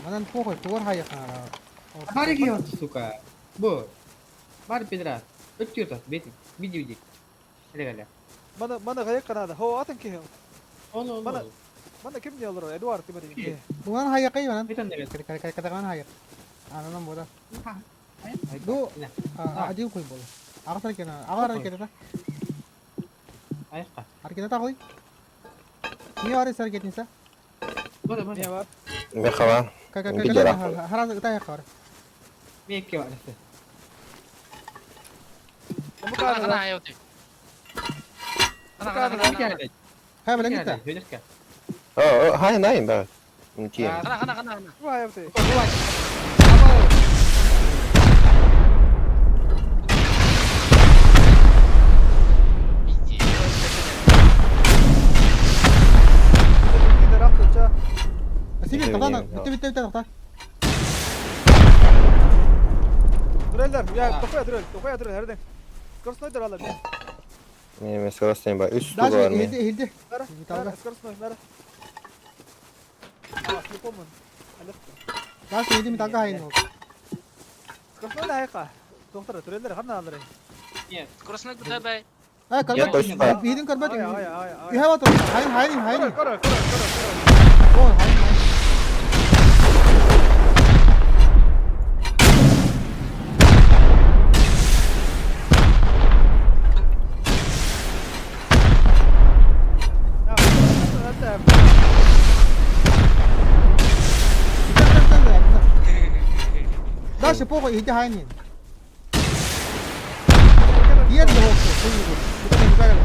Манан похуй, туар хая хана. Бары гион, сука. Бу. Бар педрас. Өттүр бет. Види види. Эле Мана мана гаяк канада. Хо атын ки. Ол ол. Мана мана ким не олор? Эдуард тима деген. Буган хая кай манан. Битен дебет. Кай кай кай хая. Анан бода. Бу адил кой бол. Агар кена, агар кена. Аяққа. Аркена тагый. Не бар сар кетинсе? Бара бара. Не бар. Мехава. Кай кай кай. Хараз тая кар. Мекке бар. Бука Хана айоты. Хана хана хана. Хай билен гитте. О, хай найм ба. Мки. Хана хана хана. Бу айоты. Сибир, тогда битте битте битте тогда. Туреллер, я тохуя турел, тохуя турел, herden. Скоростной дыр алар. Мен скоростной ба. Үс Даже тугар мен. хилди хилди. Бара, скоростной, бара. А, слепомын. Даже хилди ми талга хайын. Скоростной да айка. Доктор, туреллер ханна алар. Нет. Скоростной куда бай? Ай, карбат. Хилдин карбат. Ай, ай, ай. Ихава то. Хайын хайын хайын. Кора, кора, кора, кора. О, хайын хайын. Дальше похуй, иди хайнин. Диэн да хокку, хуй го. Это не правильно.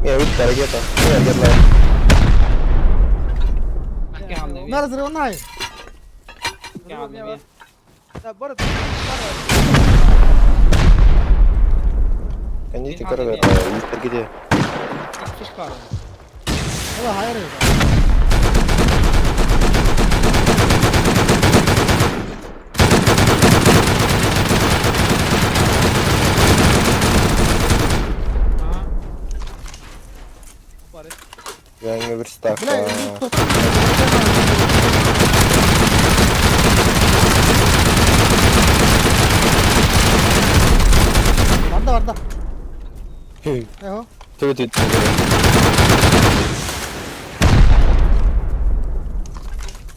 Я үт ракета. Я ракета. Аке хамда. Нар взрывной. Кэнники көрөр үүттэргите. Яңа бир Бля, стака. Барда барда. Эхо. Төбө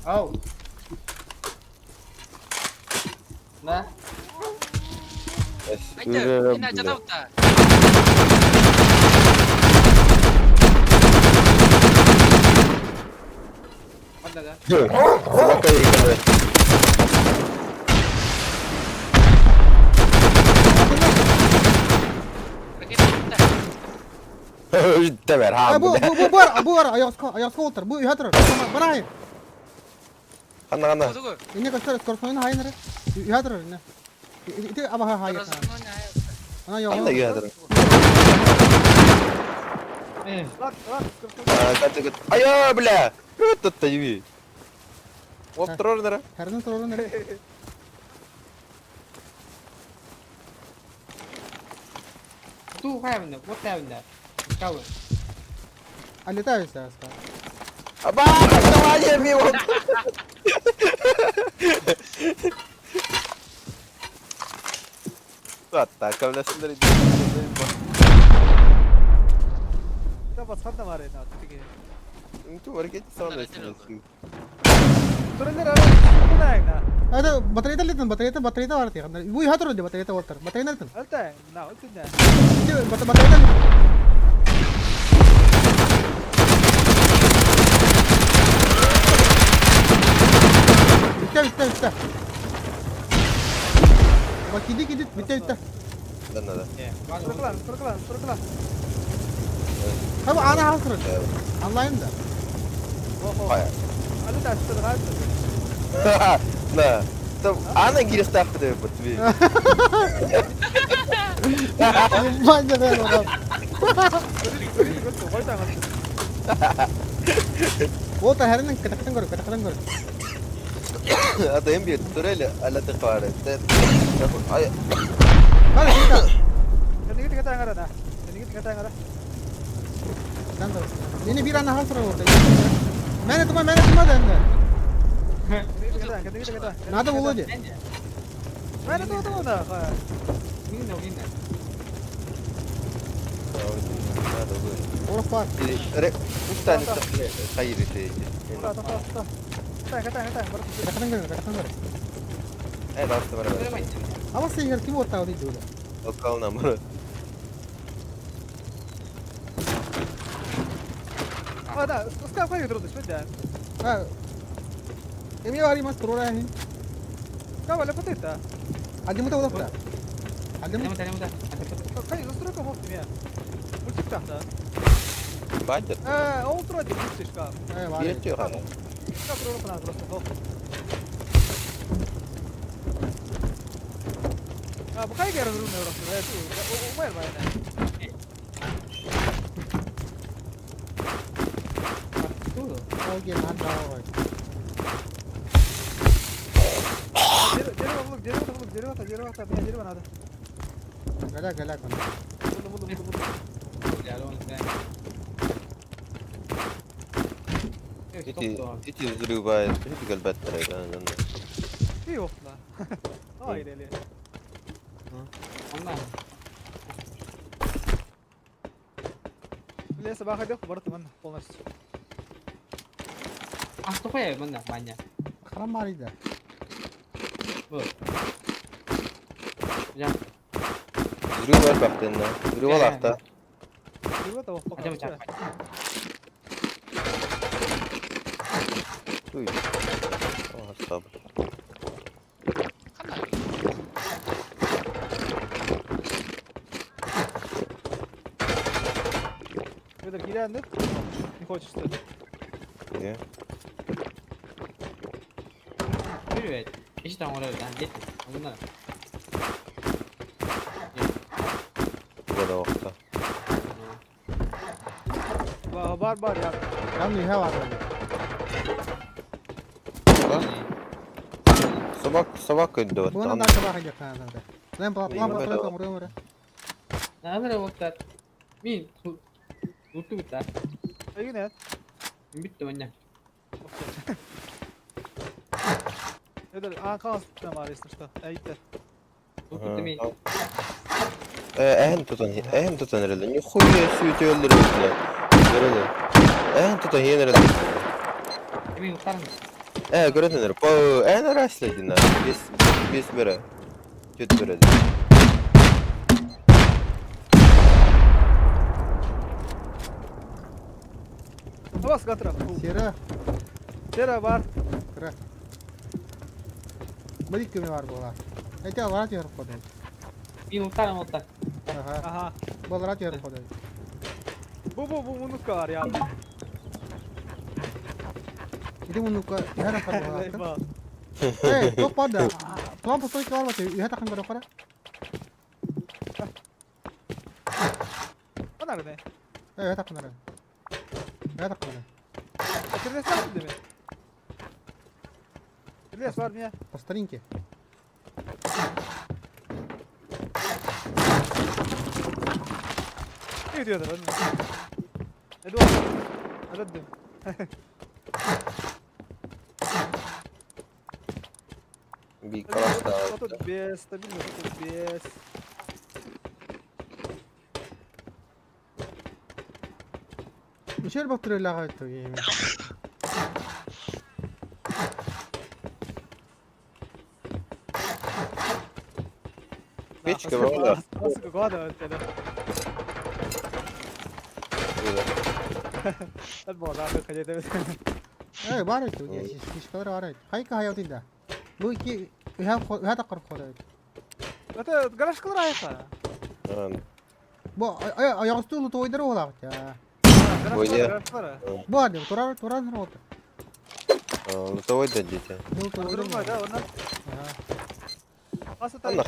Ау. Да? Айта, ина жатабыта. Барда да. Собака иконы. Ракета Тэбэр А, ха. бу бу бу бар, бу бар, аяққа аяққа отыр. Бу үйә тұрар. Бара хай. Ханна ханна. Тугу. Ине көстөр, скоростной хай нere. Үйә тұрар ине. Ити аба хай. Ана Ханна yok. үйә Э, тұрар. Айо, бля. Өттө юби. Оп тұрар нere. Хәрнен тұрар нere. ту хайвында, вот хайвында. Кауы. Алета весе аска. Аба, давай ми вот. Атта, кавласындыр. Ада батарейта летен, батарейта, батарейта бар тиген. Бу үйә тұрар батарейта отыр. Батарейта летен. Ити батарейта летен. Bitti bitti bitti. Bak gidi gidi bitti bitti. Да. Abi ana hasır. Anlayın da. На. Там ана кирехтаах деп бит. Bence de adam. O da herinin kataktan gör, kataktan gör. Ата эм бир турель аля тыквары. Ай, Hadi git. Yine bir ana hasır orada. Mene tuma mene tuma dendi. Nada bulu di. Мине, мине. Orası var. Үстән хайыр ите. Kataktan gör, kataktan gör. Э, басты бар. Ama sen yer kim orta oldu diyor. Окал намыр. Ha. Emi var imas turora hin. Hadi muta ulafta. Hadi muta. Алемута, алемута. Байтер. Э var. Бирет хана. Ту. Окей, надо давай. Gala gala kon. Бля, он да. Ити ити взрывает. Ити галбат Онна. А что хуя, манна, маня. Haram var idi. Вот. Я. Взрывает бактенна. Взрывал ахта. Алемута. Туй. О, стоп. Ханна. Не хочешь, что ли? Не. Бар бар ya. Там не хава. Собак, собака идет. Буна да собака идет надо. Лем план план план муре муре. Egin Öyle Anka var işte. Eyte. Эһэн тутан, эһэн тутан эрэлэ. Нихуя сүйүтэ өлдөрөбүтүнэ. Көрөдө. Эһэн тутан хиэн эрэлэ. Э, көрөтүнэр. По, эһэн араслайдына. Бес, бес бере. Түт бере. Бас катра. Сера. Сера бар. Кыра. Бадик көмө бар була. Эте алара тиер коды. Ага. Aha. Балара тиер коды. Bu bu bu munutka var ya. Иди мунука, яра кар була. Eyvah. Эй, топ пада. План постройки бар баты. Яра такын көрө кара. Onlar ne? Эй, яра такын ара. Яра такын ара. Kirles var değil mi? Kirles var mı ya? По старинке. Ne diyorlar oğlum? Ne diyor? Aradım. Bir kalaş daha. 35, stabil 35. Мишель бактырылага айтты. Печка var da. Nasıl kodu öyle. Ben bu adamı kaçırdım. Эй, бар айтты. Фишкалар бар айтты. Хайка хаятында. Бу ики яха яха такыр коды. Öte garaj kılır ayakta. Бу аяк өстү тойдыр ола. Ой, Garaj kılır. Бу ады, турар турар вот. Лутовой дадите. Бу тойдыр. Durma da ondan. Nasıl Анна.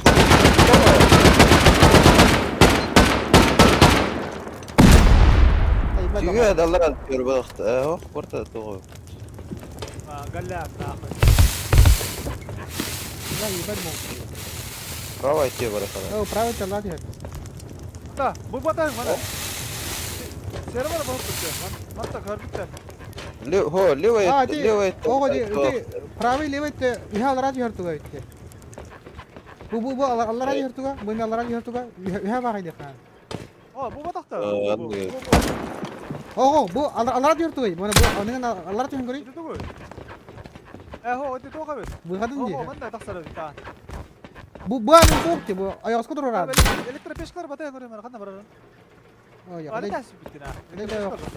Түйе адалар алып көрбөк. Ох, порта тоғы. Галля. Да, ебать мог. Право идти барахана. О, правый талат я. Да, bu batay bana. Server bana tutuyor. Man da körбүттер. Хо, левый, А, ти, левый. ого, ти, ти, правый, левый, ти, иха алара жер туга итти. Бу бу бу алара жер туга, бу алара жер туга, иха бар иди хан. О, bu batakta. Aa, Bu bu. anlıyorum. Ого, бу алара жер туга, бу бу анын алара жер гори. Bu. E ho, öte toğa kabı. Бу хадын ди. О, man da taksara bir tane. Бу бу анын топ бу аяк турар. Elektro peşkalar batay görüyorum ben. Kanda var. О, я. Hadi ters bitti ha.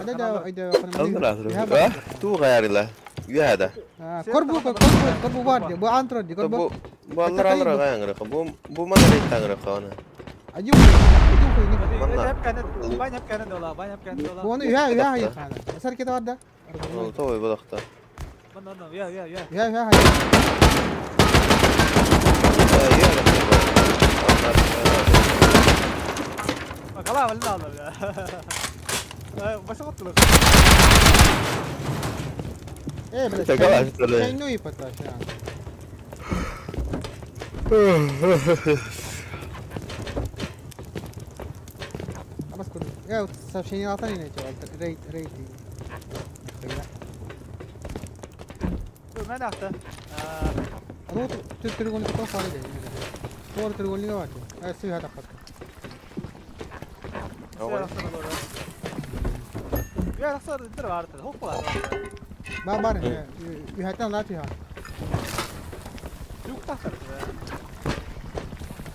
Айда, айда, Алдар Туу гайрыла. Юада. Корбу, корбу, корбу бар ди, бу антро ди, корбу. Бу бу аллар аллар гайрыла. Бу бу мана рейтангры каны. Ажи бу, ажи бу ни. Hep kendi, ben hep kendi dola, ben hep kendi dola. Бу аны иха иха иха хан. Асар кете бар да. Лутовой булакта. Man man ya ya ya. Иха иха. Kala valli alır ya. Başa battılar. Э, блядь. Это калаш, что ли? Ну и поташ. Абас куды. Я вот сообщение алтан не начал. Рейд, рейд. Нихуя. Ben attı. Ну, ты треугольник то фары да. Тор треугольник бар. Э, сүй хата хат. Ya nasıl indir vardı. Hoppa. Ба бар. Юхатан лати ха. Yok taksara.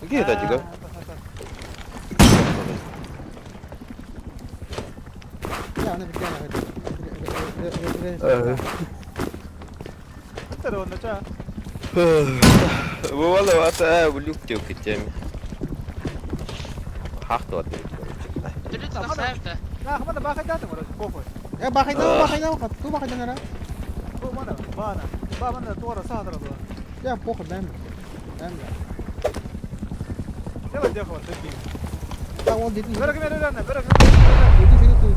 Где это дига? Я аны битәне. İndir onu ça. Бу вала вата бу люк тек кетем. Хахты вот. Дүрт тахсаевта. Ya bana bakacağım orası. Kofu. Э, бахайда, бахайда, ту бахайда нара. Bu bana bana. Ba bana doğru sağ tarafa. Я похуй, дай мне. Дай мне. Давай, дехо, ты. Так, ол дети. Бері кім бері бері. Дети сидят тут.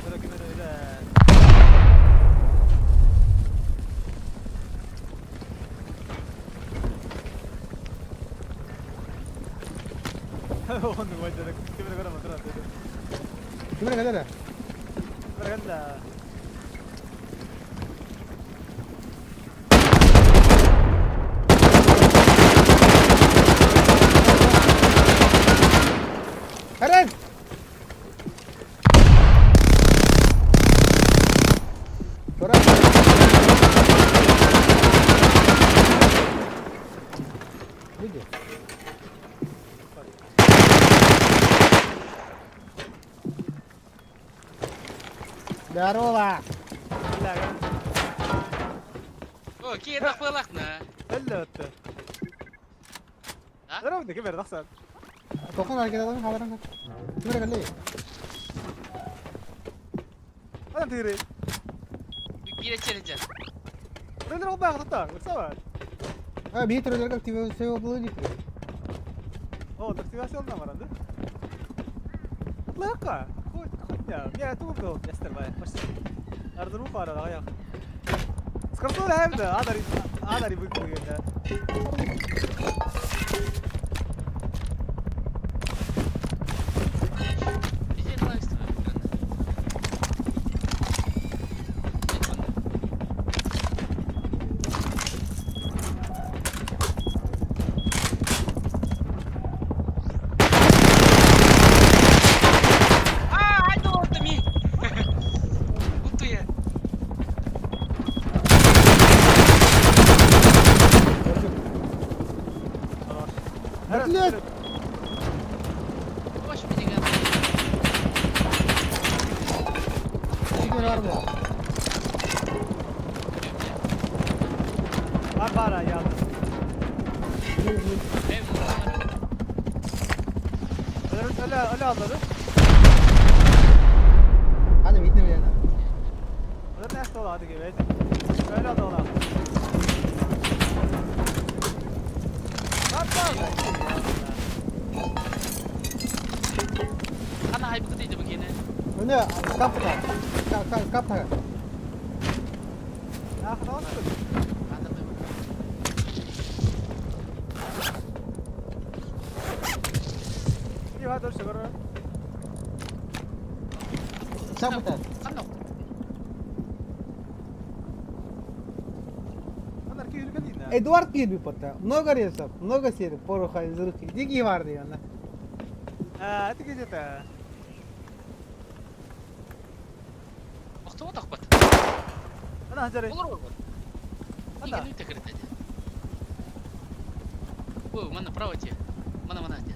Бері кім бері. Оны вайда кім бері көрө матра. Ким эрэ кэлэр? Бері кэллэ. Эрэн! Тура. Видишь? Здорово! О, киһи тахпылахна. Элле өттө. А? Здорово, ким бері тахсан. Тохон аркедадан халаран. Ким эрэ кэллэ? Адам тири. Бире челлендж. Рөлөр ол бағы тоқтар, сава. А, бии төрөлөргө активация болду дип. О, активация oldu маранды. Лака. Хоть, хоть я. Я тут был, ястер бай. Ардыру пара, аяқ. Скоростной хэмдэ, адари, адари бүкүгэнэ. А, ай доллар ми. Утуя. Блядь! Hoş bir деген. Ким бар бу? Бар бара я. Öyle öyle aldı. Hadi bitne bir yana. Öyle ne oldu hadi gibi. Öyle aldı ola. Бар бар. Ана хайбы дейdi bu gene. Öne капта. Капта. Ah, ne oldu? İyi var dur şu Капта. Ана. Onlar ki yürü değil. Эдуард кирби пота. Много рейсов, много серий, пороха из руки. Дикий варды она. А, это где-то. Охто тахпат. Ана хажары. Olur olur. Ана. Ана. Ана. Ой, мана право те. Мана мана те.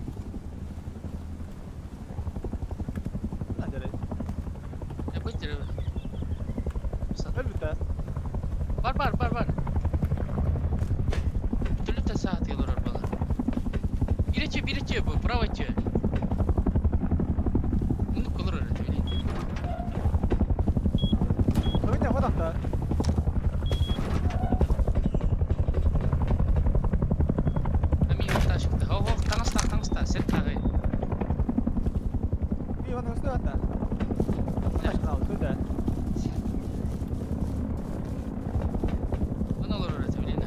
Ана хажары. Я быстро. Elbette. Бар бар бар бар. Түлүп саат келер бала. Бирече бирече бу право те. Муну колор это или. Oyun ne kadar da. Амин ташыкты. Хо хо таңыста таңыста сен тагы. Bir bana üstü hatta. Başına aldı da. Муну олор это или.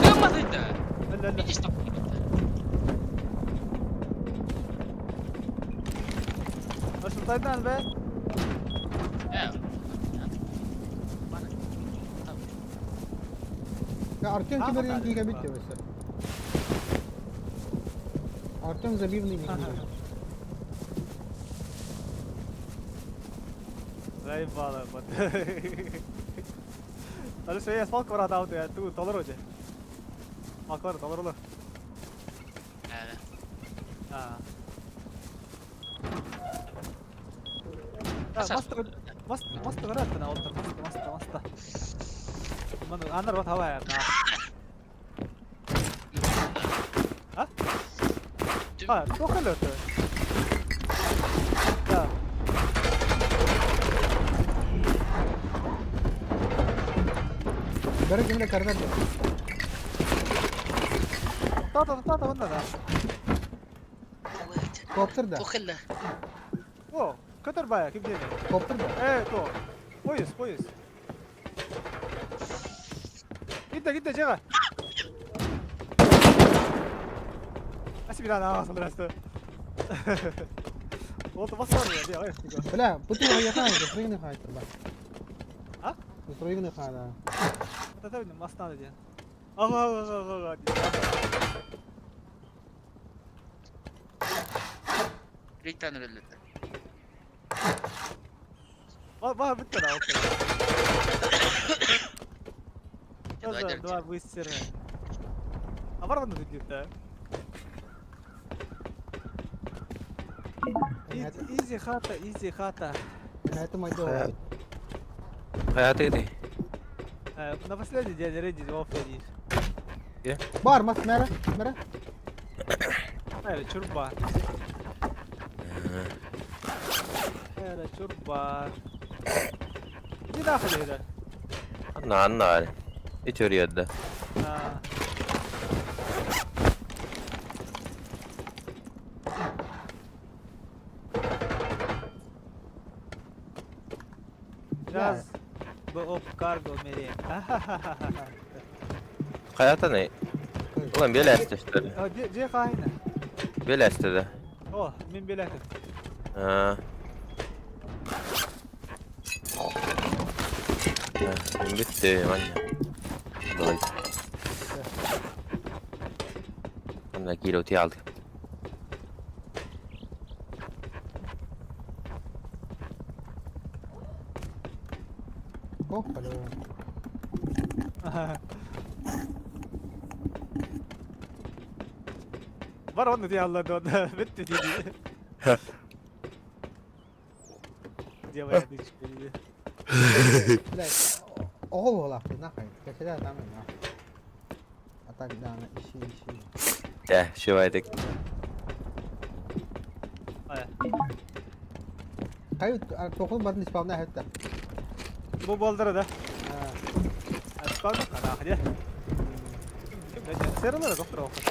Кыммадыйда. Öyle öyle. Видишь там? Başımdaydan be. Я Артем А, теперь вот не так, габит тебе. Артем забивный не габит. Заебало, вот. Али şey asfalt var hatta ya. Tu dolar hoca. Aklar dolar olur. Ha. Маста маста маста гарат на олтар маста маста маста. Ман анар бат хава я. А, туох өлөтө? Да. Бары кимне кардар да. Тата, тата, онна да. Коптер да. Туох кэллэ? О, көтөр бая, ким диэни? Коптер да. Э, то. Поезд, поезд. Гитте, гитте, жега. Асибилана, ағасылыр Вот басар я, ай. Бля, бу ты я хай, стройны хай ба. А? Стройны хай да. Тата бин мастан диэн. Ага, ага, ага, ага. Риттан өлөллөр. Ба, ба, бүтті да, Тоже два быстро. А бар тут где-то. Изи хата, изи хата. На этом айдо. Хайа ты. На последний день рейди оф дедиш. Бар, мас мера, мера. Эре чурба. Эре чурба. Иди нахуй это. На, на. И чурьет да. Раз б оп карго мере. Хайата не? Ulan беләсте что ли? Же хайна. Беләсте да. О, мен беләтем. А. Битте, манна. Давай. Манна кило ти алды. О, алло. Бар онны ди алла дон. Битте ди. Делай дычку. Бля, оҕо буолаахпыт нахай. Кэкэлэ там на. А так да, ищи, ищи. Да, шивайдык. Кай тохул барын испавна хэтта. Бу болдыры да. Спавна кана хде. Сервер доктор охот.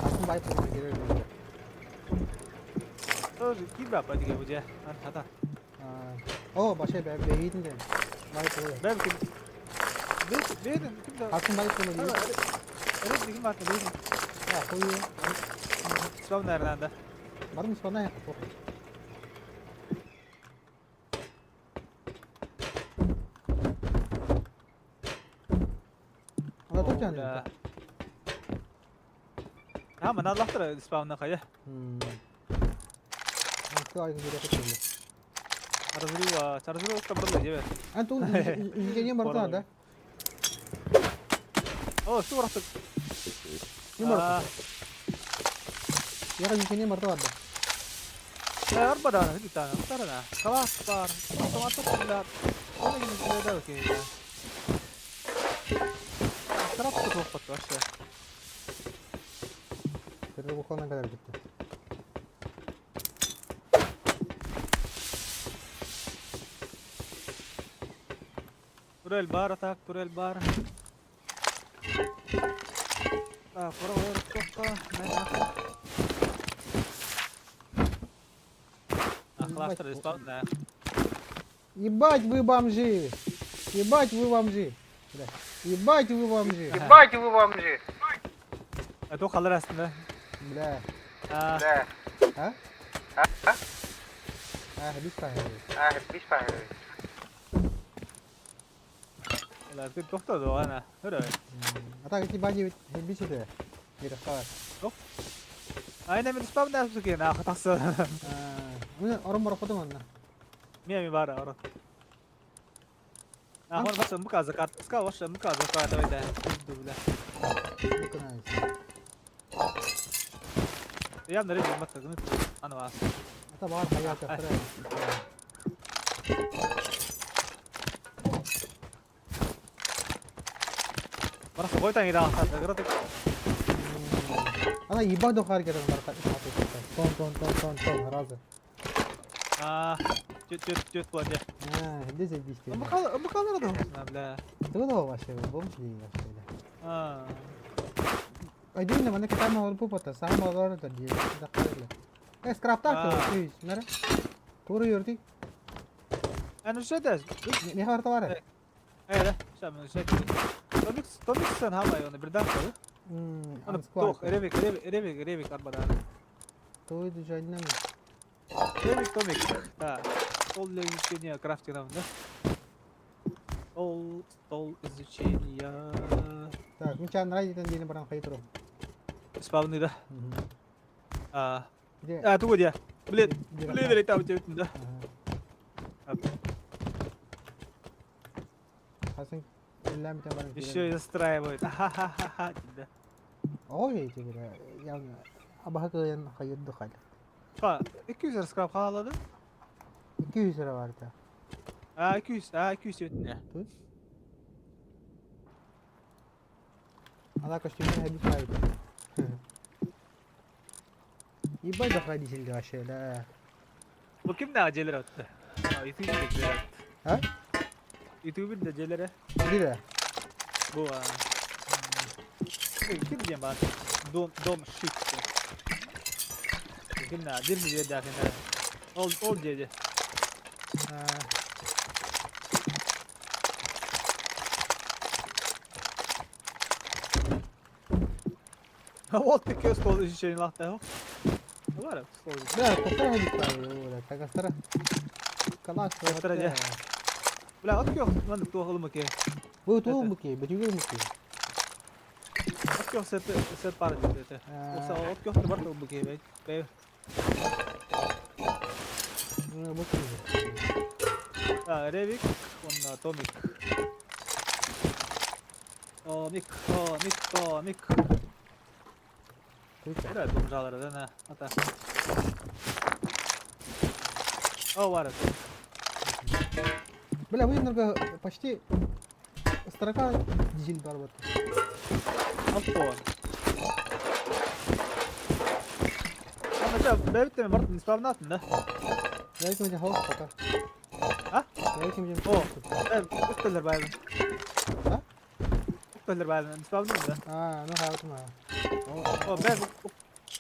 Атын байып керек. Тоже кибра падиге бу же. Ан тата. О, башай бә бәйдин дә. Байып була. Бәм ким. Бәйдин ким да. Атын байып була. Evet, ким бар бәйдин. А, хуй. Спавна nerede? Барын испавна хэтта. Ана тут яны. Ha, man Allah'tır spavna kaya. Аты айгын жере кетті. Разрыва, разрыва табырлы жебе. Антон, изгене барда да? О, что барахтык? Не барахтык. Яга изгене барда да. Арбада, хитана, тарана. Калас бар. Автомат да. Оны гин да окей. Тарап тоқпат вообще. Первый бухална kadar gitti. Турель бар атак, турель бар. Так, ура, тоққа, Кластер респаун, Ебать вы бомжи! Ебать вы бомжи! Бля. Ебать вы бомжи! Ебать вы бомжи! Это қалар астында. Бля. А, Бля. А? А? А, бис пахер. А, бис пахер. Ла, тоқтады ана. Hөрө. А так эти бади бис это. Мира хавар. Айна мен спаун да кен, ах, тақсы. Мен орон бар потом анна. Мен бар, орон. А, хор баса мука закат. Ска воша мука закат давай да. Бля. Я на рейде матка гнут. Ана вас. Это бар хаят Бараса қойтан ида. Гротик. Она ебать до харгера Тон, тон, тон, тон, тон, разы. А, тет тет тет платье. А, где заебись ты? Букалар да, бля. Ты куда вообще, бомж ли вообще, да? А. Айдин, мана китай мал пупата, сам малар да ди, захарல. Э, скраптар ты, нара. Туры юрти. Аны шедес. Не харта бар. Э, шам, шедес. Томикс, томикс сен хамай оны бирден калы. Аны тох, ревик, ревик, ревик, ревик арбадан. Той дежайнам. Ревик, томик. Да. Стол для изучения крафтинга, да? Стол, стол изучения. Так, ну чан райден дейін баран қай тұру. Спавны, да. А, Где? а, тут где? Блин, Где блин, или там тебе, да? Хасан, баран. Еще и застраивают. Ха-ха-ха-ха, да. Ой, тебе, я абахакыян хайырды хал. Ха, 200 скрап халады. 200 lira vardı. А, 200, а, 200 өтіне. Тут. Ана костюмын хәбис кайды. Ебать захватили вообще, да. Bu kim ne aceler attı? А, YouTube'un da aceler attı. Ha? YouTube'un da acelere. Biri. Bu ha. Kim diyeyim ben? Dom, dom shit. Kim ne? Bir mi diye dahil Ol, ol diye. Вот ты стол изучения лахта. Var стол. Да, тоқтар хәбис кайды. Tagaстара. Калаш. Тоқтара, да. Бля, от кёх, ман туох ылмы ке. Бу туу муки, битүгөр муки. От кёх сет сет пар дете. Оса от кёх бар ылмы ке бей. Бей. Муки. А, Ревик, он Томик. Томик, Томик, Томик. Бля, бомжалар, да, на. Ата. О, var. Бля, вы немного почти строка дизель бар вот. Авто. Ама ча, бэбитте мен бартын исправнатын, да? Дайте мне хаос пока. А? Дайте мне. О, үктелер байбын. А? Үктелер байбын, исправнатын, да? А, ну хаотума. О, бэб,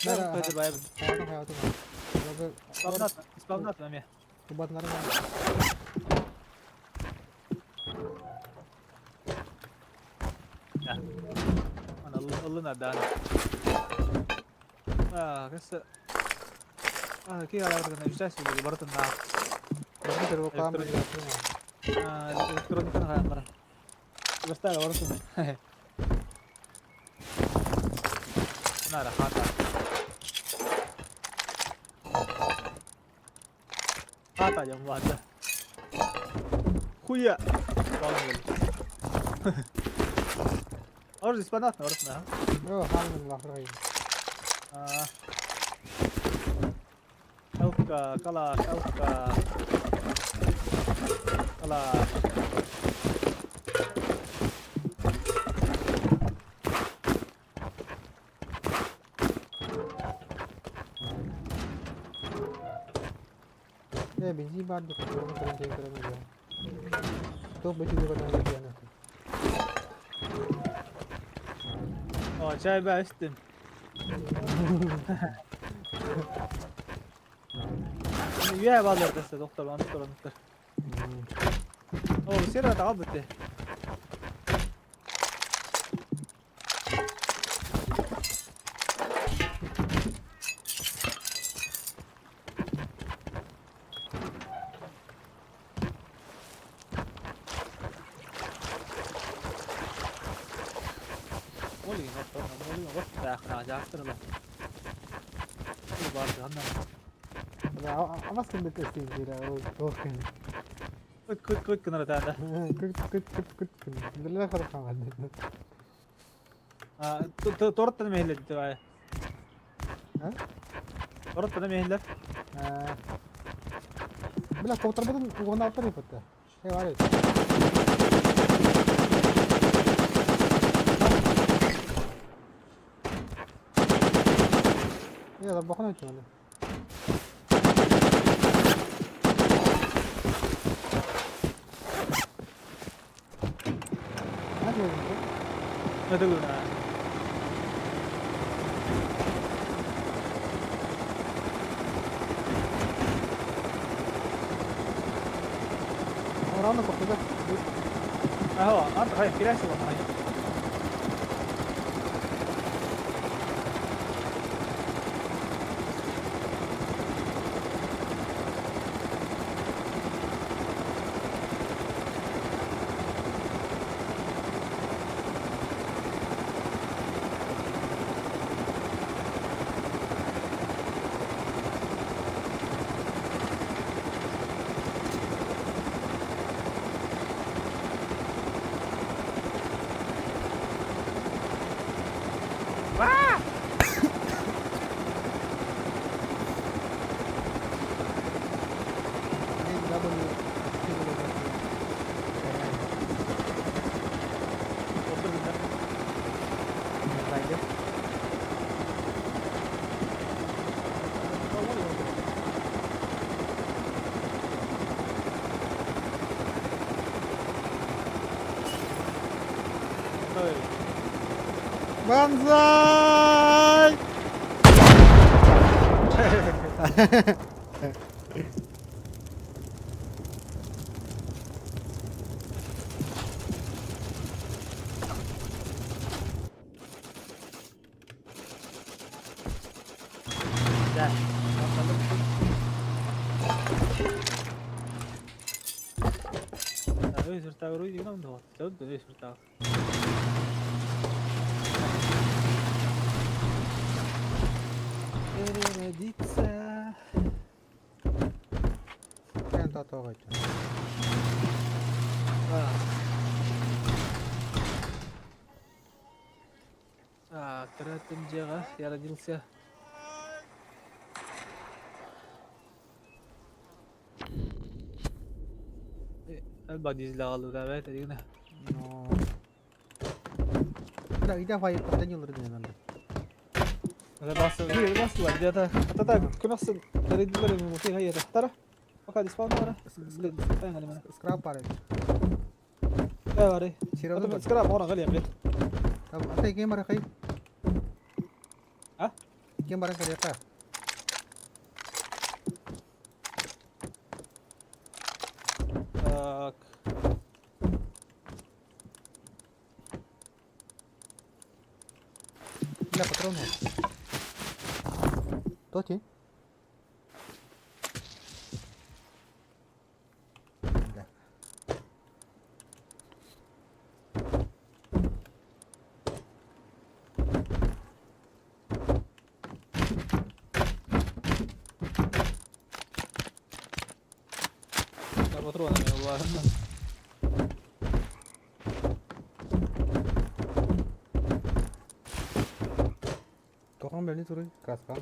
бэб үктелер байбын. Хаотума, хаотума. Исправнатын, исправнатын, аме. Кубат нормально. Ана ылына да. А, кысы. А, ки аларгына үстәс булды, бартын на. А, электрониканы каян бара. Верстага бартын. Нара хата. Хата жам барды. Хуя. Орз испанат бартын, а? О, хамын лахрай. А. Элка, калаш, элка. Калаш. Я бензин барды, который мы То быть не потом О, чай бәстім. Үйә балдар десе, доктор, анықтыр, анықтыр. О, сера тағал бітті. Кыт кыт кыт кынара тәнді. Кыт кыт кыт кыт кын. Диле хархан. А, торттан мехлер дибай. А? Торттан мехлер. Бля, коптар бутын угона алып барып. Эй, бар. Олорбоххун өтүнэ. Это Рано попаде. Аһа, ант хай кирәсе бар. Банзай! Да. Переродиться. Так, я родился. Элбак дизель да, это дигна. Но. Да, где фай потенил рыден. هذا باص باص где-то. Это كنا تريد لي فيها هي ترى وقاعد يسباون ورا. سكراب بارك. لا وري. سكراب ورا غالية بليت. طب انت جيمر اخي؟ ها؟ جيمر اخي يا Так. Бля, патроны. Тоти? Да. Да, патронами, ладно. Тохан бөліне туры, краска.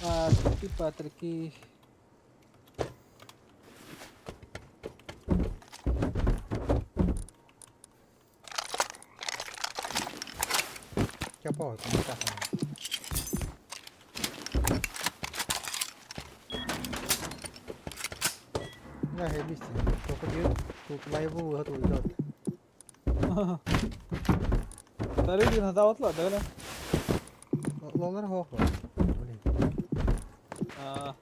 А, типа такие. Чапа, Да, я бисти. Только тут лайву готовы делать. تقريبا هذا اطلع ده Лолар хохла. Блин. اه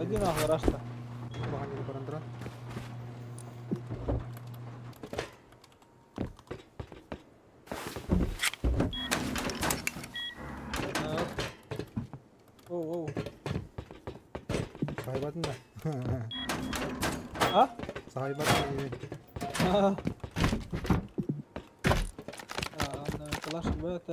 ادينا غراشتا. Улахан барандра. اوه اوه. Сахайбатын да. ها؟ Сахайбатын. اه انا طلعش البيت.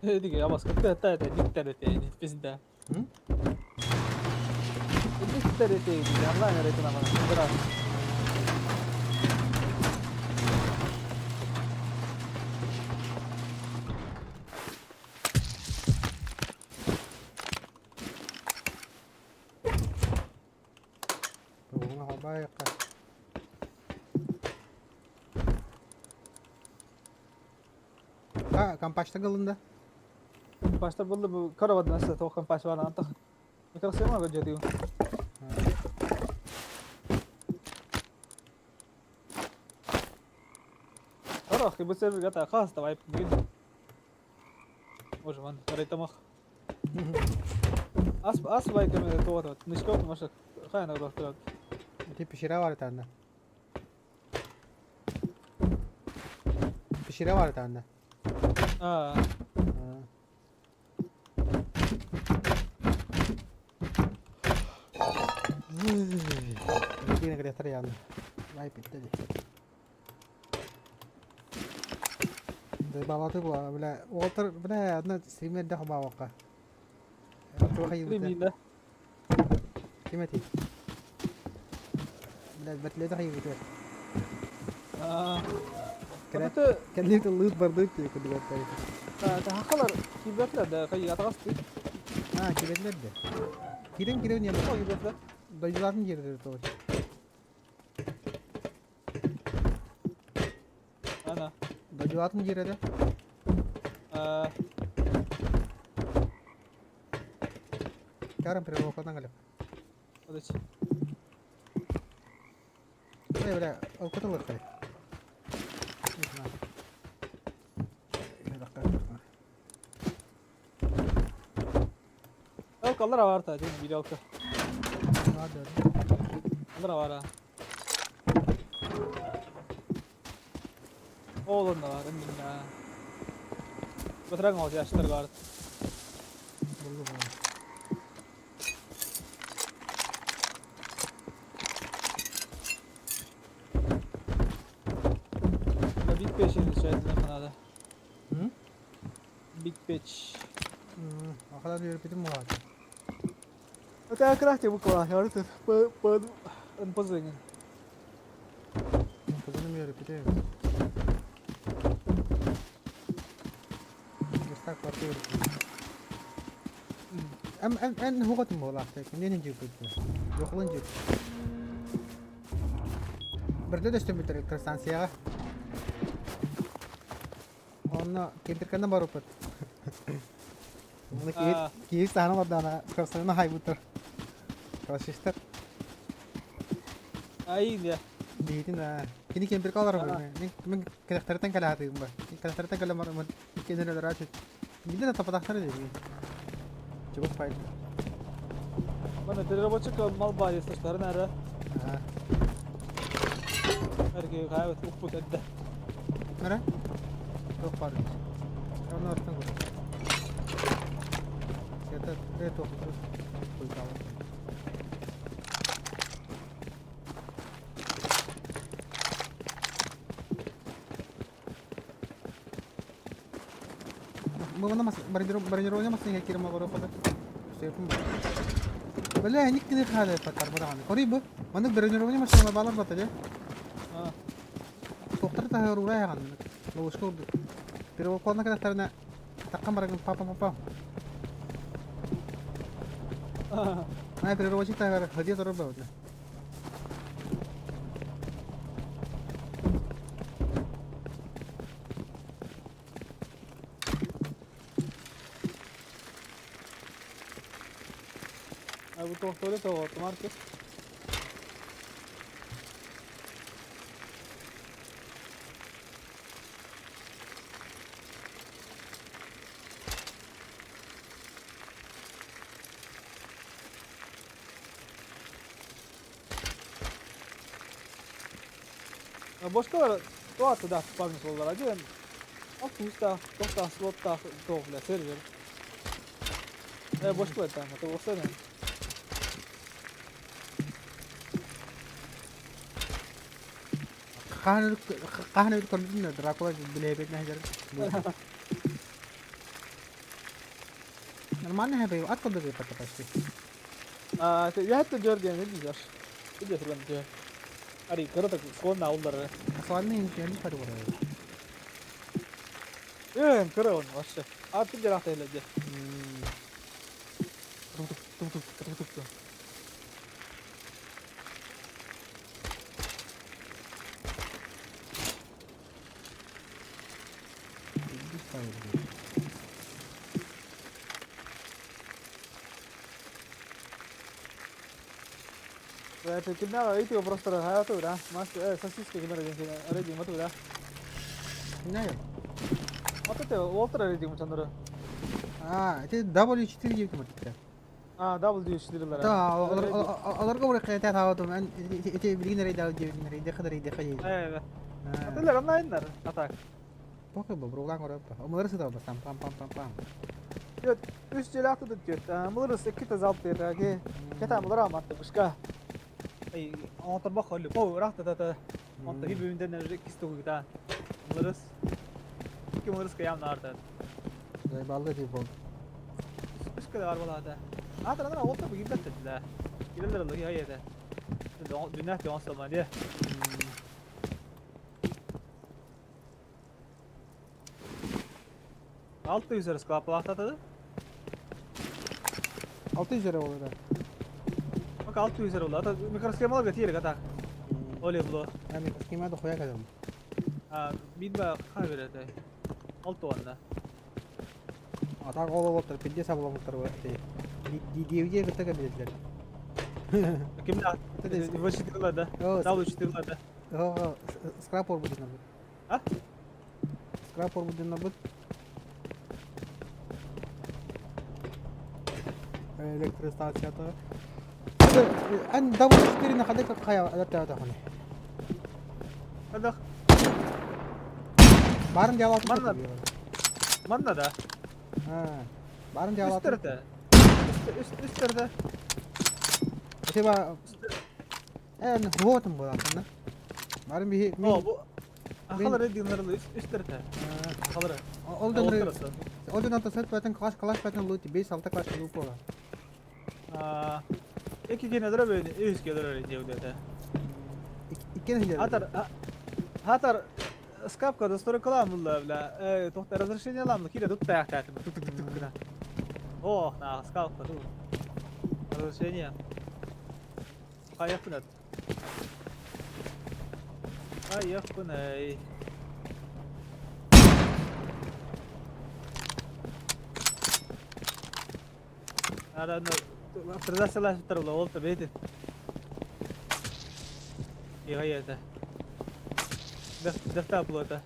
Диге, я вас как это это никтер это пизда. М? Никтер это онлайн это на. Компашта галында. Компашта булды бу каравадан аса тоқ компаш бар антах. Микросхема го жетиу. Хорош, бу сервер гата хас давай бүгүн. Боже ман, карайтамах. Ас ас бай кеме тоғат. Нишкоп маша хайна доктор. Ти пещера бар танда. Пещера бар танда. Аа. Tiene que estar llegando. Ay, pitteli. Балаты була, бля, Уолтер, бля, одна стример да хабавака. Стриминда. Кимати. Бля, бәтле хайы бит. Аа. كلمت الليط برضو كنت قلت. تحقلر كيبتلا ده خي اتغصتي. اه كيبتلا ده. كيرم كيرم يلا. كيبتلا. Dayıların yeridir doğru. Ana. Dayıların yeri de. Карам перевоқадан қалып. Одыч. Ой, бля, алкотылық қай. Алкалар бар та, дейм, бир алка. Алар бар. Oğlum da var, indi ya. Батырагың ол жаштар бар. Булду бу. Big Patch шайдын ханада. Big Patch. Ахалар берип муат. Это крафте буква, ярты п п НПЗ. НПЗ-ны берип Верстак квартира. Ам ам ан هو مولاختك منين نجيب يخلن نجيب Бірде дөстім бітір электростанцияға. Онна кемпирканна барып. Мұны кейс тағаны бардана, красавына хай бұтыр. Красистер. Ай, да. Бейтин, а. Кини кемпирка алар бар. Мен мен кәләхтәртән кәлә хатыгым бар. Кәләхтәртән кәлә бар. Мен икенче рачы. Миндә дә тапатахтар иде. Чего файл. Мана переработчик малба если что, нара. Эрге кайбет укпут эдде. Нара? Тох бар. Оны артын көр. Это это куйдалы. Мына мас бронирование масын кирем барып калды. Сөйпүм. Бля, никне хәле патар барган. Кориб, маны бронирование машина балар бата же. Токтор та рура яган. Ловушка урду. Перевод кадаттарына таккан барган папа папа. Ай, переводчик та хадия торып бауды. Бу тохторы то маркет. Бошкалар туата да спавни болар один. Алтуста, тоқта, слотта, тоғля сервер. Бошкалар там, это осыны. Каханы каханы көрдүм Дракула биле нахер. Нормально है भाई, आज कब दे पता почти. А, я это дергаем, видишь? Иди сюда, Ари, кырытык сконна уллары. Суалны инкени фары бар. Э, кыры он вообще. А ты где рахта или где? Тук тук тук тук тук тук. Кимнээх ыйытыы вопростары хайа да? Мас сосиска кимер диэн рейтинг мату да? Не. Мату те Уолтер рейтинг мучаннары. А, это W4 диэбитим аттыта. А, W4-лэр. Да, олорго бу кыйта таабатым. Эн ити билигин рейда диэбитин рейда хада рейда хай. Э, Атылар онлайннар. А так. Пока бу бруган көрөп. Омлары сыта бастам пам пам пам пам. Түөрт үс дьиэлээх тутут түөрт. Мылырыс иккитэ залп диэтэ. Кэтэ мылыр аматты бышка. Ай, оҥоторбох холлу. По ыраах та та. Онто хибүнден иккис тугута. Мылырыс. Икки мылырыс кыям наарта. Заебалды тип бол. Үс кэлэ бар буолаата. Аатыран ол та бүгүн бэттэ. Кирелер лыги хайата. Дүнәх дьон сылма дии. 600 эрэ склапалаахтатады. 600 эрэ буолар. Бак 600 эрэ буолла. Ата микросхемаларга тиэрик атак. Оле було. А микросхема да хуя кадам. А бидба ха берете. Алты уонна. Атак ол олоттар пидде сабыламыттар бар. Диэвдие кытта кабилетлер. Кимде? В4 да. W4 да. Скрап орбут набыт. А? Скрап орбут набыт. Электростанцията. Ан W4 на хадык хая алатта таханы. Хадах. Барын жалатын. Манна. Манна да. А. Барын жалатын. Үстэрдэ. Үстэрдэ. Тиба эн хуотум буолаатына. Барын биһи О, бу Ахалар диннерлы үстэрдэ. Ахалар. Ол ден ол ден ата сет батын класс класс батын лут 5-6 класс лут буола. А эки генедер бен үс генедер диэбитэ. Иккен хилер. Хатар хатар скапка достройкалаан булла бля. Э, тохта разрешение ламны кире тут таяктаатым. Тук тук тук гына. О, на скапка ту. Разрешение. Хайахпынат. Хайахпынай. Ара, ну, авторизациялар турла, ол та бейти. Ига Дефта плота.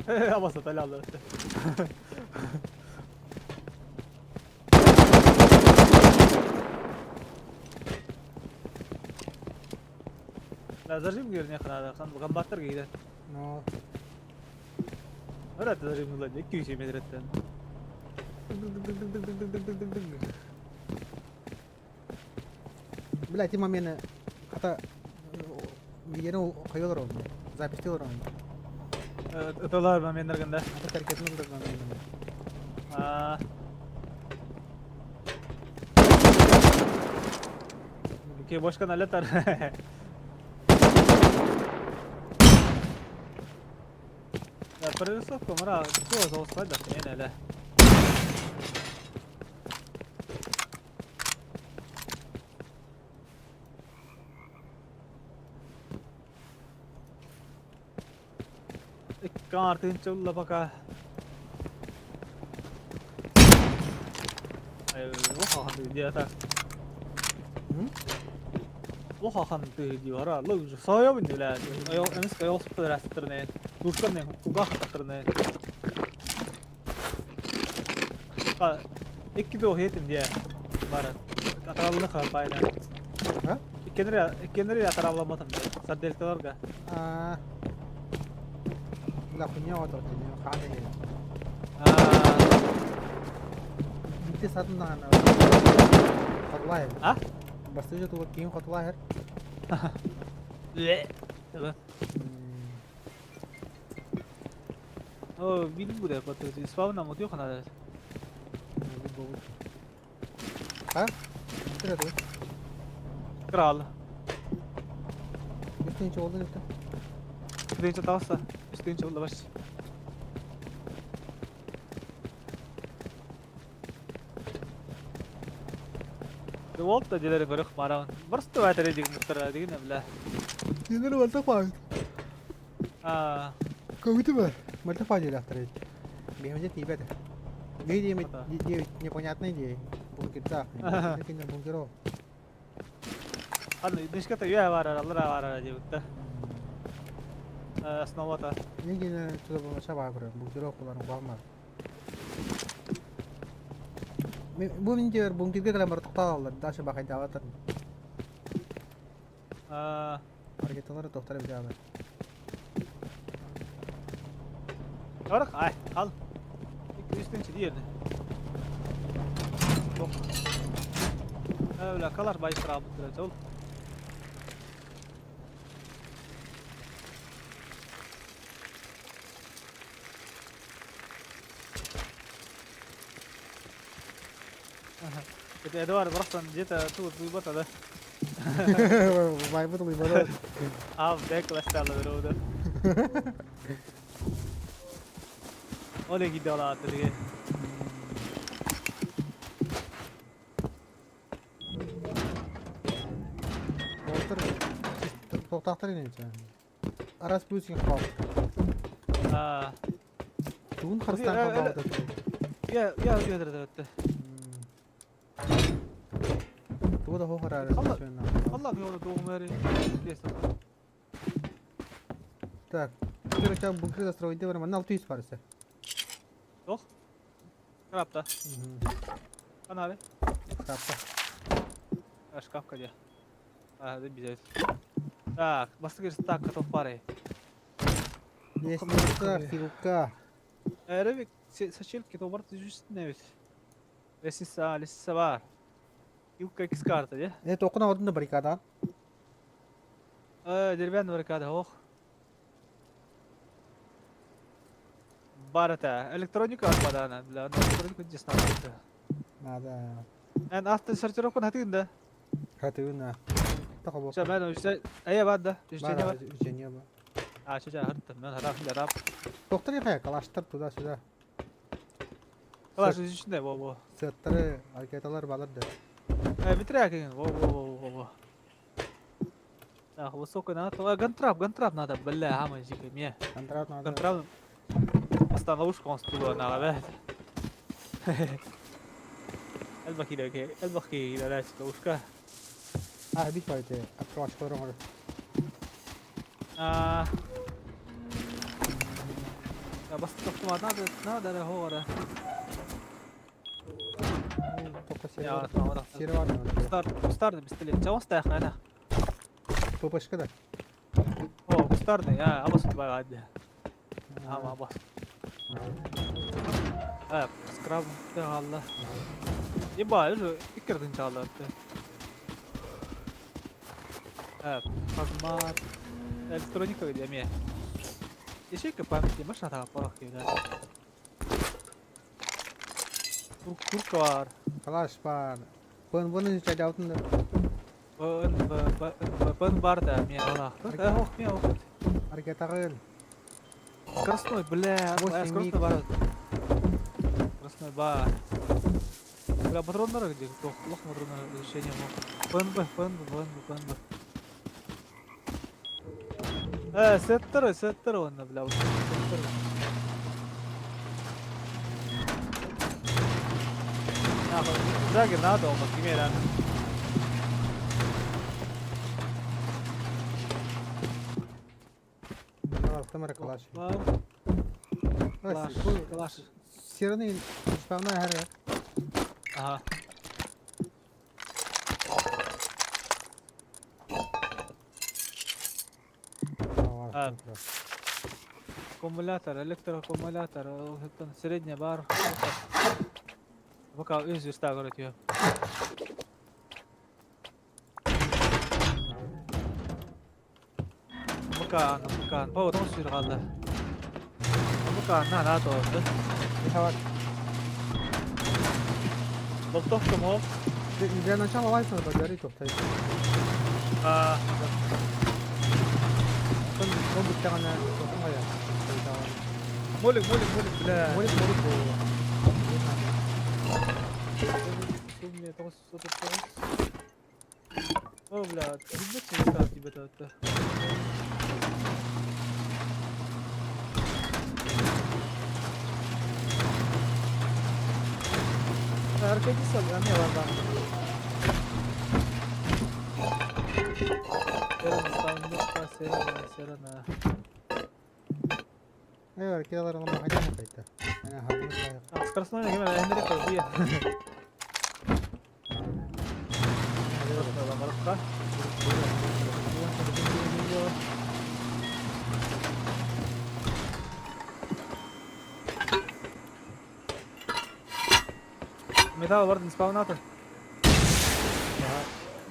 Абаса талялы. Да, зажим герне ханада, хан гамбаттар гейде. Но Ырат зажим була, 200 метреттен. Бля, ти момент хата видеону хайолор он. Запись он. Ыталар моменттергенде. Ата таркетин булдык момент. А, Ки бошка налетар. Да, прорисовка мара, что за услада, не, да. Икки чулла пока. Ай, Оха ты дивара, луж соёбын диле. Айол эмис айол спыдырастырны. Душканы куга хатырны. А, икки до хетим дие. Бара. Атаралны хапайна. А? Иккенери иккенери атаравламатым. Сарделькаларга. А. Бля, хуйня вот вот, не ханы. А, Битте сатын дагана. Хотлайр. А? Бастыжы туга кийин хотлайр. Ле. О, бил буде патыр. Спавна мотио ханада. А? Тире туга. Крал. Үстүнче болду непте. Үстүнче тавса. Үстүнче болду баш. Волта дилери көрөх мараҕын. Барсты баатары дигин дигин бля. Кинилэр уолта паайт. Аа. Көбүтү бар. Мальта паадилахтар. Бэйэмдэ тиийбэт. Биир диэми непонятный дии. Бункердаах. Кинилэр бункеро. Аны дышката үйэ бар аллара бар диэбитте. Основата. Негине туда болмаша бар көрө. Бункеро куларын куамар. Бу мин диэр бункерге кэлэн бар тоқталалар. Даша бахайдаабатар. Аа. Ракеталары тохтар билябар. Барак ай ал. Үстүн чиди yerine. Yok. Öyle kalar bayısır abi bu Эдуард просто где-то тут выбота, да? Байбыт лыбада. А, бек ластала верода. Олег идеала атырге. Болтыр. Тоқтақтыр инече. Арас плюсин қал. А. Тугун Христиан қалды. Я я я я. Тугу да хохор Allah yolu doğum Так. Короче, бункер застроить бар, манна 600 барысы. Yok. Шкафта. Ана Шкафта. Шкафка де. А, да бизет. Так, бастыгыр так готов пары. Лестница, хилка. Эревик сачелки то бар түзүстүнө бит. Лестница, лестница бар. Хилка икс карта, де? Э, токуна ордунда баррикада. Деревянная баррикада, ох. Бар это, электроника отпадана, бля, электроника здесь надо. Надо. Эн автосортировку хатыгын да. Хатыгын. Тако Ча мен үчте, ая бар да, үчте бар. Үчте бар. А, ча хырттым, мен харах жарап. Доктор я калаштар туда-сюда. Калаш үчүндө, во во. Сеттары, ракеталар балар да. Битре кеген, во во во во во. Так, высокий надо. Гантрап, гантрап надо, бля, хама жике, мне. Гантрап надо. Гантрап. Бастан ловушку он стулу на бе. Элбахи да, элбахи да, ловушка. А, бит байте, открывашка рогор. А. Бас тоқтама надо, надо хора. Только Я, сервер. Кустарный пистолет. Чего стоях на это? ППшка да. О, кустарный, а, абас бай А, абас. А, скраб, да, алла. Еба, уже иккердин чалды. А, казмат. Электроника где мне? Ячейка памяти, машина там порох да. Курка бар. Калаш бар. Бын бын чайдаутын да. Бын, б, б, бын бар да, мне ала. Ох, мне ох. Ракетагын. Скоростной, бля, скоростной бар. Скоростной бар. Бля, патроннары где? Плохо патроннары решение мог. ПНБ, ПНБ, ПНБ, ПНБ. Сеттер, сеттер он, бля, сеттер. Нахуй, Жагер надо, он кимера. Тамара калаш. Калаш, калаш. Серный спавна хәрә. Ага. А. Аккумулятор, электроаккумулятор, средняя бар. Пока үз юста көрөт ё. Пока, пока, по потом сюр қалды. Пока, на, на, то. Хавар. Болтовка мол. Для начала лайфа надо тохтай. А, Он бүттәгәнә тохтай я. Молик, молик, молик, бля. Молик, молик. Сумме, тоғыз, отыз тоғыз. О, бля, билбэт чыгыстаах тиийбэтэ этэ. Аркадий эмиэ бар Серена. Э, ракеталар ылан бахайдан кайта. Ана хабын кайы. Скоростной кеме эндере кой. Металл бар спавнаты.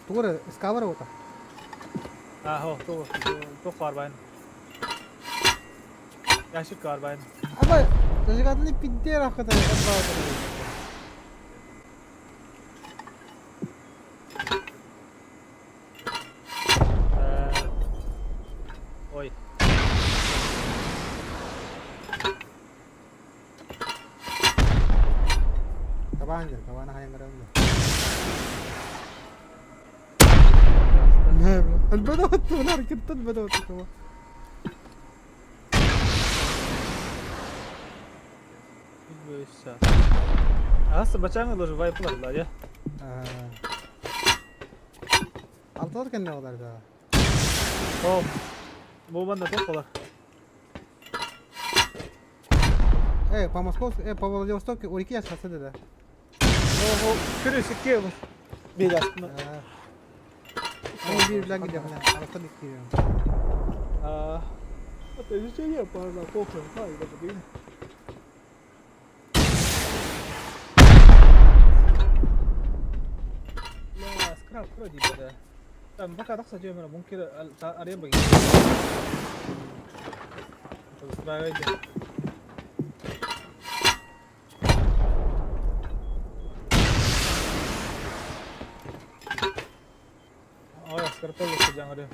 Тугура скавара ота. А, хо, то карбайн. Ящик карбайн. Аба, зажигательный пиздец ахта. Ой. Кабан кабан хайын гарамда. البدوت ولا ركبت البدوت كمان. Ас бачаңы ложу вайплар да, я. Алтылар кэннэ олар да. О. Бу банда тоқ олар. По Московску, по Владивостоку у реки шоссе да. О, күрүс икки бир астына. Они бир билан gidiyor falan. Arastan gidiyor. А. Это изучение пора похуй, хай, да блин. لا سكراب كرودي بدا. طيب بكا تقصد جيم ممكن اريب بقي. Ой, скартолла сидяңыры.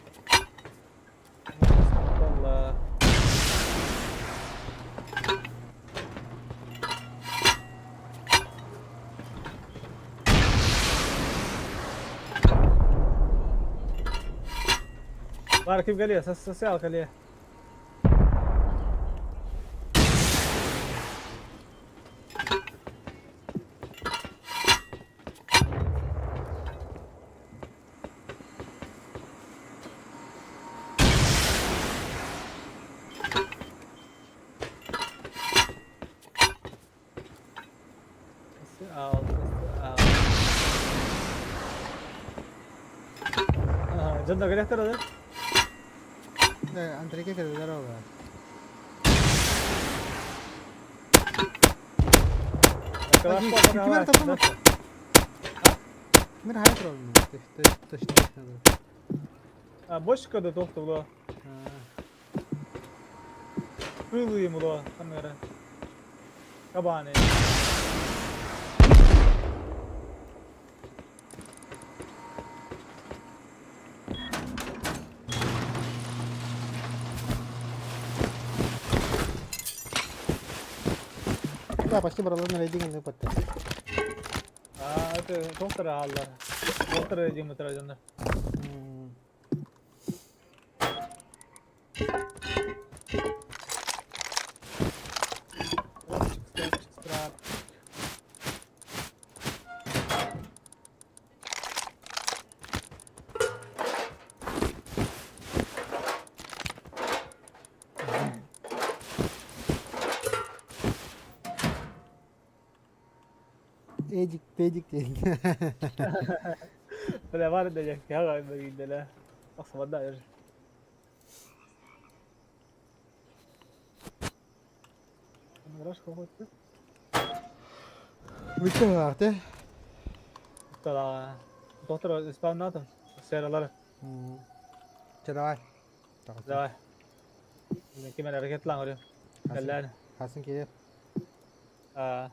Скартолла. Бар ким келе, сосял келе. Al, al. Дьон кэлиэхтэр да? Андрейке кэлбилэр ол. Кимер тапамат? Кимер хай турал. Точно. А, бочка да тохту була. Пылы була, камера. Кабаны. Да, почти брала на рейдинг не подтас. А, это доктор аллар. Доктор рейдинг мутра. Эдик, педик диэн. Бля, бар да я ха да. Ахсабада. Раш какой-то. Бүттэ баҕате. Да. Доктор исправнатым. Сералар. Чэ давай. Давай. Кимен әрекет лаң өрі. Кәллән. Хасын келер. А.